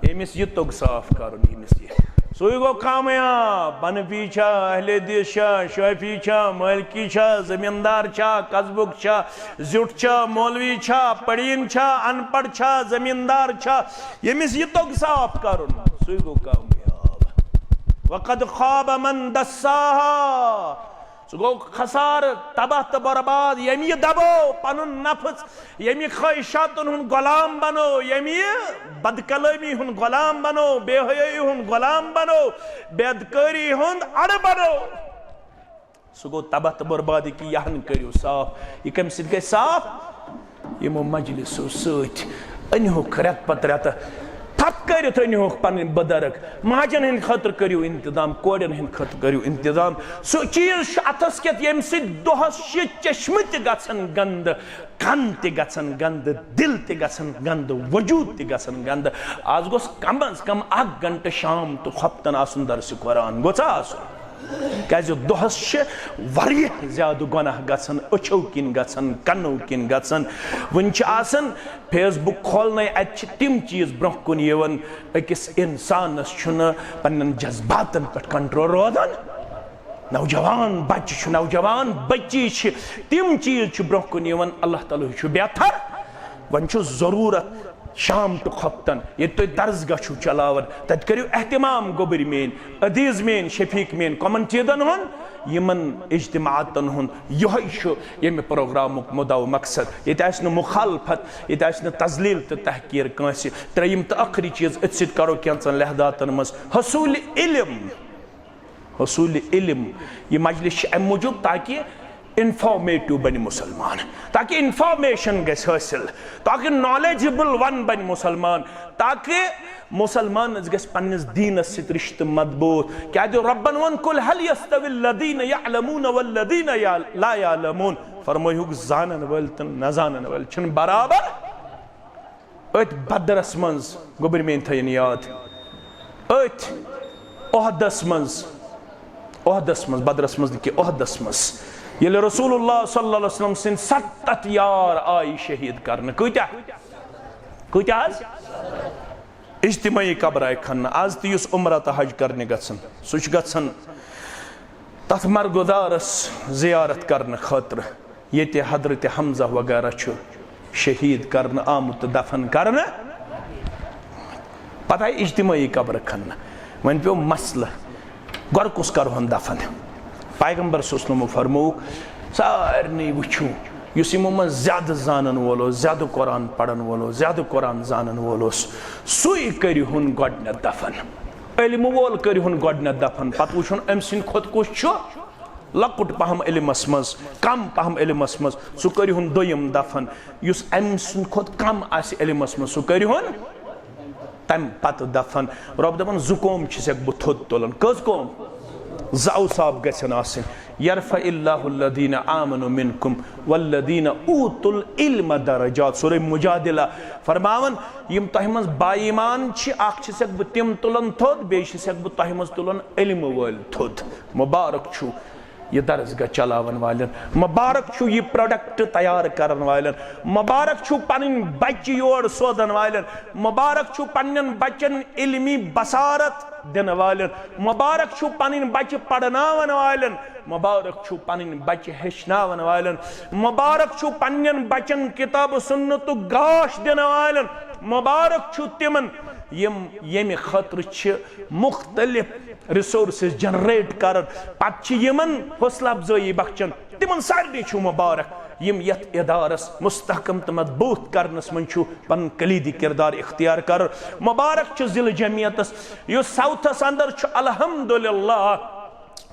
ییٚمِس یہِ توٚگ صاف کرُن، ییٚمِس یہِ، سُے گوٚو کامیاب۔ حنفی چھا، اہل حدیث چھا، شافعی چھا، مالکی چھا، زمیٖندار چھا، قصبُک چھا، زیُٹھ چھا، مولوی چھا، پڑھیٖن چھا، ان پڑھ چھا، زمیٖندار چھا، ییٚمِس یہِ توٚگ صاف کرُن، سُے گوٚو کامیاب۔ وقد خاب من دساها۔ سُہ گوٚو خسارٕ، تباہ تہٕ برباد، ییٚمۍ یہِ دبو پنُن نفس، ییٚمہِ خواہشاتن ہُنٛد غلام بنو، ییٚمہِ بدکلٲمی ہُنٛد غلام بنو، بے حیٲیی ہُنٛد غلام بنو، بے ادکٲری ہُنٛد اڑٕ بنو۔ سُہ گوٚو تباہ تہٕ برباد، یہِ کہِ یہِ ہن کٔرِو صاف۔ یہِ کَمہِ سۭتۍ گژھِ صاف؟ یِمو مجلسو سۭتۍ۔ أنۍہوکھ رٮ۪تہٕ پتہٕ رٮ۪تہٕ تھپھ کٔرِتھ، أنۍہوکھ پنٕنۍ بُزرگ۔ ماجن ہٕنٛدِ خٲطرٕ کٔرِو انتظام، کورٮ۪ن ہٕنٛدِ خٲطرٕ کٔرِو انتظام۔ سُہ چیٖز چھُ اَتھس کٮ۪تھ، ییٚمہِ سۭتۍ دۄہس چھِ چشمہٕ تہِ گژھن گنٛدٕ، کن تہِ گژھن گنٛدٕ، دل تہِ گژھن گنٛدٕ، وجود تہِ گژھن گنٛدٕ۔ آز گوٚژھ کم از کم اکھ گنٹہٕ شام تہٕ خۄفتن آسُن درسِ قرآن، گوٚژھا آسُن؟ کیازِ دۄہس چھِ واریاہ زیادٕ گۄناہ گژھان، أچھو کِنۍ گژھان، کنو کِنۍ گژھان۔ وٕنہِ چھِ آسان Facebook کھولنے، اتہِ چھِ تِم چیٖز برونٛہہ کُن یِوان، أکِس انسانس چھُنہٕ پننٮ۪ن جذباتن پٮ۪ٹھ کنٹرول روزان۔ نوجوان بچہِ چھُ، نوجوان بچی چھِ، تِم چیٖز چھِ برونٛہہ کُن یِوان۔ اللہ تعالیٰ ہٕے چھُ بہتر۔ وۄنۍ چھُ ضروٗرت شام تہٕ خۄفتن، ییٚتہِ تُہۍ درسگاہ چھِو چلاوان، تتہِ کٔرِو اہتمام، گوٚبٕرۍ میٲنۍ، عزیز میٲنۍ، شفیق میٲنۍ، کمن چیٖزن ہُنٛد؟ یِمن اجتماعاتن ہُنٛد۔ یِہوٚے چھُ ییٚمہِ پروگرامُک مُدعا و مقصد۔ ییٚتہِ آسہِ نہٕ مخالفت، ییٚتہِ آسہِ نہٕ تذلیل تہٕ تحقیر کٲنٛسہِ۔ ترٛیٚیِم تہٕ ٲخری چیٖز، أتھۍ سۭتۍ کرو کینٛژن لحظاتن منٛز حصوٗلِ علم۔ حصوٗلِ علم۔ یہِ مجلس چھِ امہِ موٗجوٗب تاکہِ انفارمیٹو بنہِ مسلمان، تاکہِ انفارمیشن گژھِ حٲصِل، تاکہِ نالیجبل ون بنہِ مسلمان، تاکہِ مسلمانس گژھِ پننِس دیٖنس سۭتۍ رشتہٕ مضبوٗط۔ کیازِ رۄبن ووٚن، "قل هل يستوي الذين يعلمون والذين لا يعلمون"، فرمٲیہُکھ، زانن وٲلۍ تہٕ نہ زانن وٲلۍ چھِنہٕ برابر۔ أتھۍ بدرس منٛز، گوٚبٕرۍ میٲنۍ تھٲیِن یاد، أتھۍ عہدس منٛز، عہدس منٛز، بدرس منٛز نہٕ کینٛہہ، عہدس منٛز، ییٚلہِ رسول اللہ صلی اللہ علیہ وسلم سٕنٛدۍ ستتھ یار آیہِ شہیٖد کرنہٕ۔ کۭتیاہ؟ کۭتیاہ حظ؟ اجتماعی قبر آیہِ کھننہٕ۔ از تہِ یُس عمرہ تہٕ حج کرنہِ گژھان، سُہ چھُ گژھان تتھ مرگزارس زیارت کرنہٕ خٲطرٕ، ییٚتہِ حضرت حمزہ وغیرہ چھُ شہیٖد کرنہٕ آمُت تہٕ دفن کرنہٕ۔ پتہٕ آیہِ اجتماعی قبر کھننہٕ۔ وۄنۍ پیوٚو مسلہٕ، گۄڈٕ کُس کرہون دفن؟ پیغمبر صلی اللہ علیہ وسلمو فرمووُکھ، سارنٕے وٕچھِو، یُس یِمو منٛز زیادٕ زانن وول اوس، زیادٕ قرآن پرن وول اوس، زیادٕ قرآن زانن وول اوس، سُے کٔرِہُن گۄڈٕنٮ۪تھ دفن۔ علمہٕ وول کٔرِہُن گۄڈٕنٮ۪تھ دفن، پتہٕ وٕچھُن أمۍ سٕنٛدِ کھۄتہٕ کُس چھُ لۄکُٹ پہم علمس منٛز، کم پہم علمس منٛز، سُہ کٔرِہُن دوٚیِم دفن۔ یُس أمۍ سٕنٛدِ کھۄتہٕ کم آسہِ علمس منٛز، سُہ کٔرِہُن تمہِ پتہٕ دفن۔ رۄب دپان، زٕ قوم چھسکھ بہٕ تھوٚد تُلان۔ کٔژ قوم؟ زٕ اوصاف گژھن آسٕنۍ۔ یرفع اللہ الذین آمنوا منکم والذین اوتوا العلم درجات۔ سورہ مجادلہ فرماوان، یِم تۄہہِ منٛز با ایمان چھِ، اکھ چھسکھ بہٕ تِم تُلان تھوٚد، بیٚیہِ چھسکھ بہٕ تۄہہِ منٛز تُلان علمہٕ وٲلۍ تھوٚد۔ مبارک چھُ یہِ درسگاہ چلاون والٮ۪ن، مبارک چھُ یہِ پروڈکٹ تیار کرن والٮ۪ن، مبارک چھُ پنٕنۍ بچہِ یور سوزن والٮ۪ن، مبارک چھُ پننٮ۪ن بچن علمی بصارت دِنہٕ والٮ۪ن، مبارک چھُ پنٕنۍ بچہِ پرناون والٮ۪ن، مبارک چھُ پنٕنۍ بچہِ ہیٚچھناون والٮ۪ن، مبارک چھُ پننٮ۪ن بچن کتاب و سنتُک گاش دِنہٕ والٮ۪ن، مبارک چھُ تِمن یِم ییٚمہِ خٲطرٕ چھِ مختلف ریسورسز جنریٹ کران، پتہٕ چھِ یِمن حوصلہ افزٲیی بخشان۔ تِمن سارنٕے چھُ مبارک، یِم یتھ ادارس مستحکم تہٕ مضبوط کرنس منٛز چھُ پنُن کلیدی کردار اختیار کران۔ مبارک چھُ ضلع جمعیتس، یُس ساؤتھس اندر چھُ الحمدللہ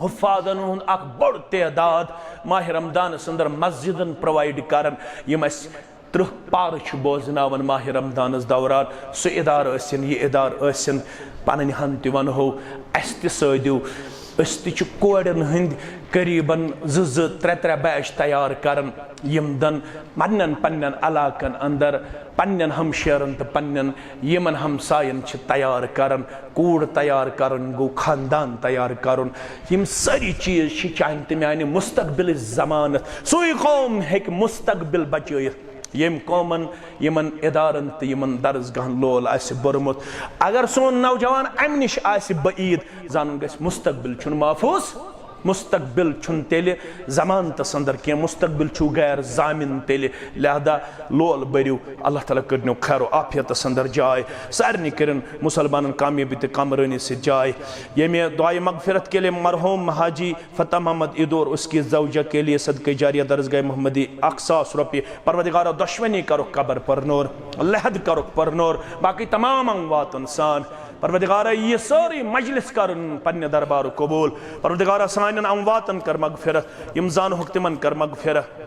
حفاظن ہُنٛد اکھ بوٚڑ تعداد ماہ رمضانس اندر مسجدن پرووائیڈ کران، یِم اسہِ ترٕٛہ پارٕ چھُ بوزناوان ماہ رمضانس دوران۔ سُہ ادارٕ ٲسِن، یہِ ادارٕ ٲسِن، پنٕنۍ ہن تہِ ونہو، اسہِ تہِ سٲدِو۔ أسۍ تہِ چھِ کورٮ۪ن ہٕنٛدۍ قریباً زٕ زٕ، ترٛےٚ ترٛےٚ بیچ تیار کران، یِم دن پننٮ۪ن پننٮ۪ن علاقن اندر پننٮ۪ن ہمشیرن تہٕ پننٮ۪ن یِمن ہمساین چھِ تیار کران۔ کوٗر تیار کرُن گوٚو خاندان تیار کرُن۔ یِم سٲری چیٖز چھِ چانہِ تہٕ میانہِ مستقبلٕچ ضمانت۔ سُے قوم ہیٚکہِ مستقبل بچٲیِتھ، ییٚمۍ قومن، یِمن ادارن تہٕ یِمن درسگاہن لول آسہِ بوٚرمُت۔ اگر سون نوجوان امہِ نِش آسہِ بعید، زانُن گژھِ مستقبل چھُنہٕ محفوظ۔ مستقبل چھُنہٕ تیٚلہِ ضمانتس اندر کینٛہہ، مستقبل چھُ غیر ضامن تیٚلہِ۔ لہذا لول بٔرِو، اللہ تعالیٰ کٔرنو خیر و عافیتس اندر جاے۔ سارنٕے کٔرِن مسلمانن کامیٲبی تہٕ کامرٲنی سۭتۍ جاے۔ ییٚمہِ دعائے مغفرت کے لیے مرحوم حاجی فتح محمد ایدو اور اس کی زوجہ کے لیے صدقہ جاریہ درسگاہ محمدی اکھ ساس رۄپیہِ۔ پروردگارا، دۄشوٕنی کرُکھ قبر پرنور، لحد کرُکھ پرنور، باقٕے تمام امواتن سان۔ پروردگارا، یہِ سٲرٕے مجلس کرُن پننہِ دربارُک قبول۔ پروردگارا، سانٮ۪ن امواتن کر مغفرت، یِم زانہوکھ تِمن کر مغفرت۔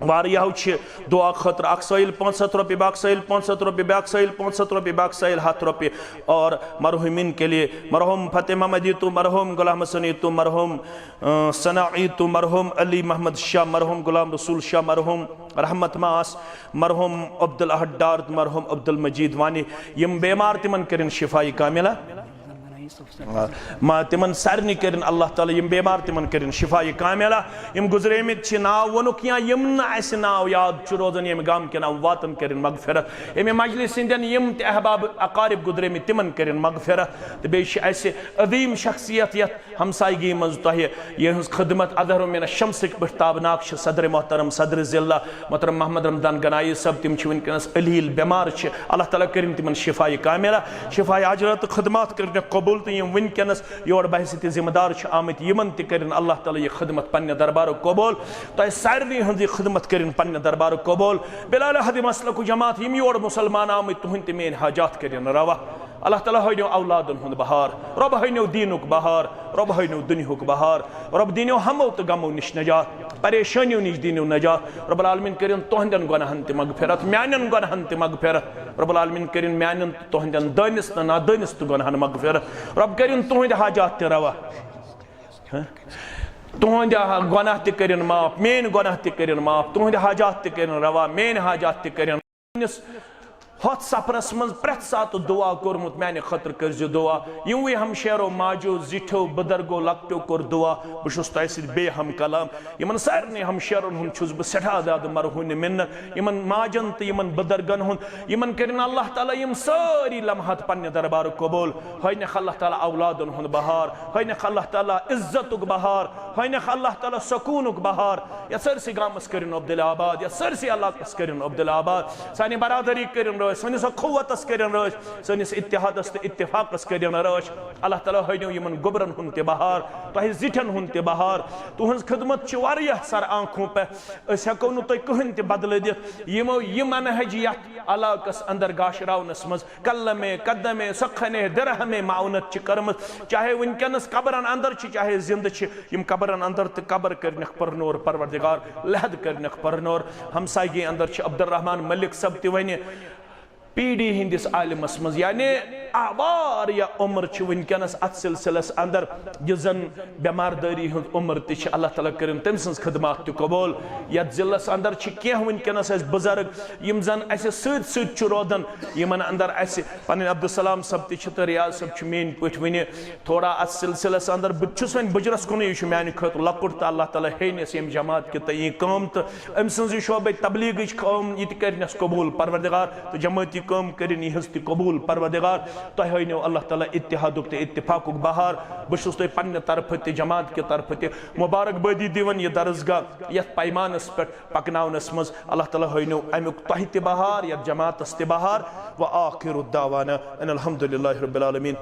واریاہو چھِ دعا خٲطرٕ اکھ سٲیِل پانٛژھ ہتھ رۄپیہِ، بیٛاکھ سٲیِل پانٛژھ ہتھ رۄپیہِ، بیٛاکھ سٲیِل پانٛژھ ہتھ رۄپیہِ، بیٛاکھ سٲیِل ہتھ رۄپیہِ۔ اور مرحومین کے لیے، مرحوم فتح محمد ایتو، مرحوم غلام حسن ایتو، مرحوم، آ، ثنا ایتو، مرحوم علی محمد شاہ، مرحوم غلام رسول شاہ، مرحوم رحمت ماس، مرحوم عبدالاحد ڈار، مرحوم عبدالمجید وانی، یِم بیمار، تِمن کٔرِن شفایہِ کاملہ۔ آ، ما تِمن سارنٕے کٔرِن اللہ تعالیٰ، یِم بیمار، تِمن کٔرِن شفایہِ کاملہ۔ یِم گُزریمٕتۍ چھِ، ناو ووٚنُکھ یا یِم نہٕ اَسہِ ناو یاد چھُ روزان، ییٚمہِ گامہٕ کٮ۪ن امواتن کٔرِن مغفرت۔ ییٚمہِ مجلس ہٕنٛدٮ۪ن یِم تہِ احباب اقارب گُزریمٕتۍ، تِمن کٔرِن مغفرت۔ تہٕ بیٚیہِ چھِ اَسہِ عظیٖم شخصیت یَتھ ہمسایگی منٛز تۄہہِ، یِہٕنٛز خدمت اظہر من الشمسٕکۍ پٲٹھۍ تابناک چھِ، صدر محترم، صدر ضلع محترم محمد رمضان گنایی صٲب، تِم چھِ وٕنکیٚنَس علیل بیمار چھِ۔ اللہ تعالیٰ کٔرِن تِمن شفایہِ کاملہ، شفایہِ عاجلہ تہٕ خدمات کٔرِنَکھ قبول، تہٕ یِم وٕنکیٚنَس یور بحیثیت ذمہ دار چھِ آمٕتۍ، یِمن تہِ کٔرِن اللہ تعالیٰ یہِ خدمت پننہِ دربارُک قبول۔ تۄہہِ سارنٕے ہٕنٛز یہِ خدمت کٔرِن پننہِ دربارُک قبول۔ بلال حدِ مسلک و جماعت، یِم یور مسلمان آمٕتۍ، تُہٕنٛدۍ تہٕ میٲنۍ حاجات کٔرِن روا۔ اللہ تعالیٰ ہٲینو اولادن ہُنٛد بہار، رۄب ہٲینو دیٖنُک بہار، رۄب ہٲینو دُنیہُک بہار، رۄب دیٖنو ہمو تہٕ غمو نِش نجات، پریشٲنیو نِش دیٖنو نجات۔ رۄب العالمین کٔرِن تُہنٛدٮ۪ن گۄناہن تہِ مغفرت، میانٮ۪ن گۄناہن تہِ مغفرت۔ رۄب العالمین کٔرِن میانٮ۪ن تہٕ تُہنٛدٮ۪ن دٲنِس تہٕ نادٲنِس تہِ گۄناہن مغفرت۔ رۄب کٔرِن تُہنٛدۍ حاجات تہِ روا۔ ہہ؟ تُہنٛدۍ گۄناہ تہِ کٔرِن معاف، میٲنۍ گۄناہ تہِ کٔرِن معاف، تُہنٛدۍ حاجات تہِ کٔرِن روا، میٲنۍ حاجات تہِ کٔرِن۔ پننِس ہۄتھ سفرس منٛز پرٛٮ۪تھ ساتہٕ دُعا کوٚرمُت، میانہِ خٲطرٕ کٔرزِ دُعا۔ یِموٕے ہمشیرو، ماجو، زِٹھیو، بُزرگو، لۄکٹیو کوٚر دُعا۔ بہٕ چھُس تۄہہِ سۭتۍ بے ہم کلام۔ یِمن سارنٕے ہمشیرن ہُنٛد چھُس بہٕ سٮ۪ٹھاہ زیادٕ مرہون منت۔ یِمن ماجن تہٕ یِمن بُزرگن ہُنٛد، یِمن کٔرِن اللہ تعالیٰ یِم سٲری لمحات پننہِ دربارُک قبول۔ ہٲینکھ اللہ تعالیٰ اولادن ہُنٛد بہار، ہٲینکھ اللہ تعالیٰ عزتُک بہار، ہٲینکھ اللہ تعالیٰ سکوٗنُک بہار۔ یتھ سٲرسٕے گامس کٔرِن عبدالآباد، یتھ سٲرسٕے علاقس کٔرِن عبدالآباد۔ سانہِ برادری کٔرِن رٲچھ، سٲنِس اخوتس کٔرِن رٲچھ، سٲنِس اتحادس تہٕ اتفاقس کٔرِن رٲچھ۔ اللہ تعالیٰ ہٲینو یِمن گوٚبرن ہُنٛد تہِ بہار، تۄہہِ زِٹھٮ۪ن ہُنٛد تہِ بہار۔ تُہٕنٛز خدمت چھِ واریاہ سر آنکھوں پہ، أسۍ ہٮ۪کو نہٕ تۄہہِ کٕہٕنۍ تہِ بدلہٕ دِتھ۔ یِمو یہِ منہج یتھ علاقس اندر گاشراونس منٛز قلمے قدمے سخنے درہمے معاونت چھِ کٔرمٕژ، چاہے وٕنکیٚنس قبرن اندر چھِ، چاہے زندٕ چھِ، یِم قبرن اندر تہٕ قبر کٔرنکھ پرنور پروردگار، لحد کٔرنکھ پرنور۔ ہمسایگی اندر چھِ عبدالرحمان ملک صٲب تہِ وۄنۍ پی ڈی ہٕنٛدِس عالمس منٛز، یعنی واریاہ عمر چھِ وٕنکیٚنَس اَتھ سلسلس اندر، یُس زن بٮ۪مار دٲری ہٕنٛز عمر تہِ چھِ۔ اللہ تعالیٰ کٔرِن تٔمۍ سٕنٛز خدمات تہِ قبول۔ یَتھ ضلعس اندر چھِ کینٛہہ وٕنکیٚنَس اَسہِ بُزرگ، یِم زن اَسہِ سۭتۍ سۭتۍ چھِ روزان، یِمن اندر اَسہِ پنٕنۍ عبدالسلام صٲب تہِ چھِ تہٕ ریاض صٲب چھِ میٛٲنۍ پٲٹھۍ وٕنہِ تھوڑا اَتھ سلسلس اندر۔ بہٕ تہِ چھُس وۄنۍ بُجرس کُنُے، یہِ چھُ میٛانہِ خٲطرٕ لۄکُٹ، تہٕ اللہ تعالیٰ ہیٚینٮ۪س ییٚمہِ جماعت کہِ تہٕ یہِ کٲم تہٕ أمۍ سٕنٛز یہِ شعبے تبلیغٕچ کٲم، یہِ تہِ کٔرِنَس قبول پروردگار، تہٕ جمٲعتی کٲم کٔرِن یِہٕنٛز تہِ قبول پروردگار۔ تۄہہِ ہٲینو اللہ تعالیٰ اتحادُک تہٕ اتفاقُک بہار۔ بہٕ چھُس تۄہہِ پننہِ طرفہٕ تہِ، جماعت کہِ طرفہٕ تہِ مبارک بٲدی دِوان یہِ درسگاہ یتھ پیمانس پٮ۪ٹھ پکناونس منٛز۔ اللہ تعالیٰ ہٲینو امیُک تۄہہِ تہِ بہار، یتھ جماعتس تہِ بہار۔ وآخر دعوانا ان الحمد للہ رب العالمین۔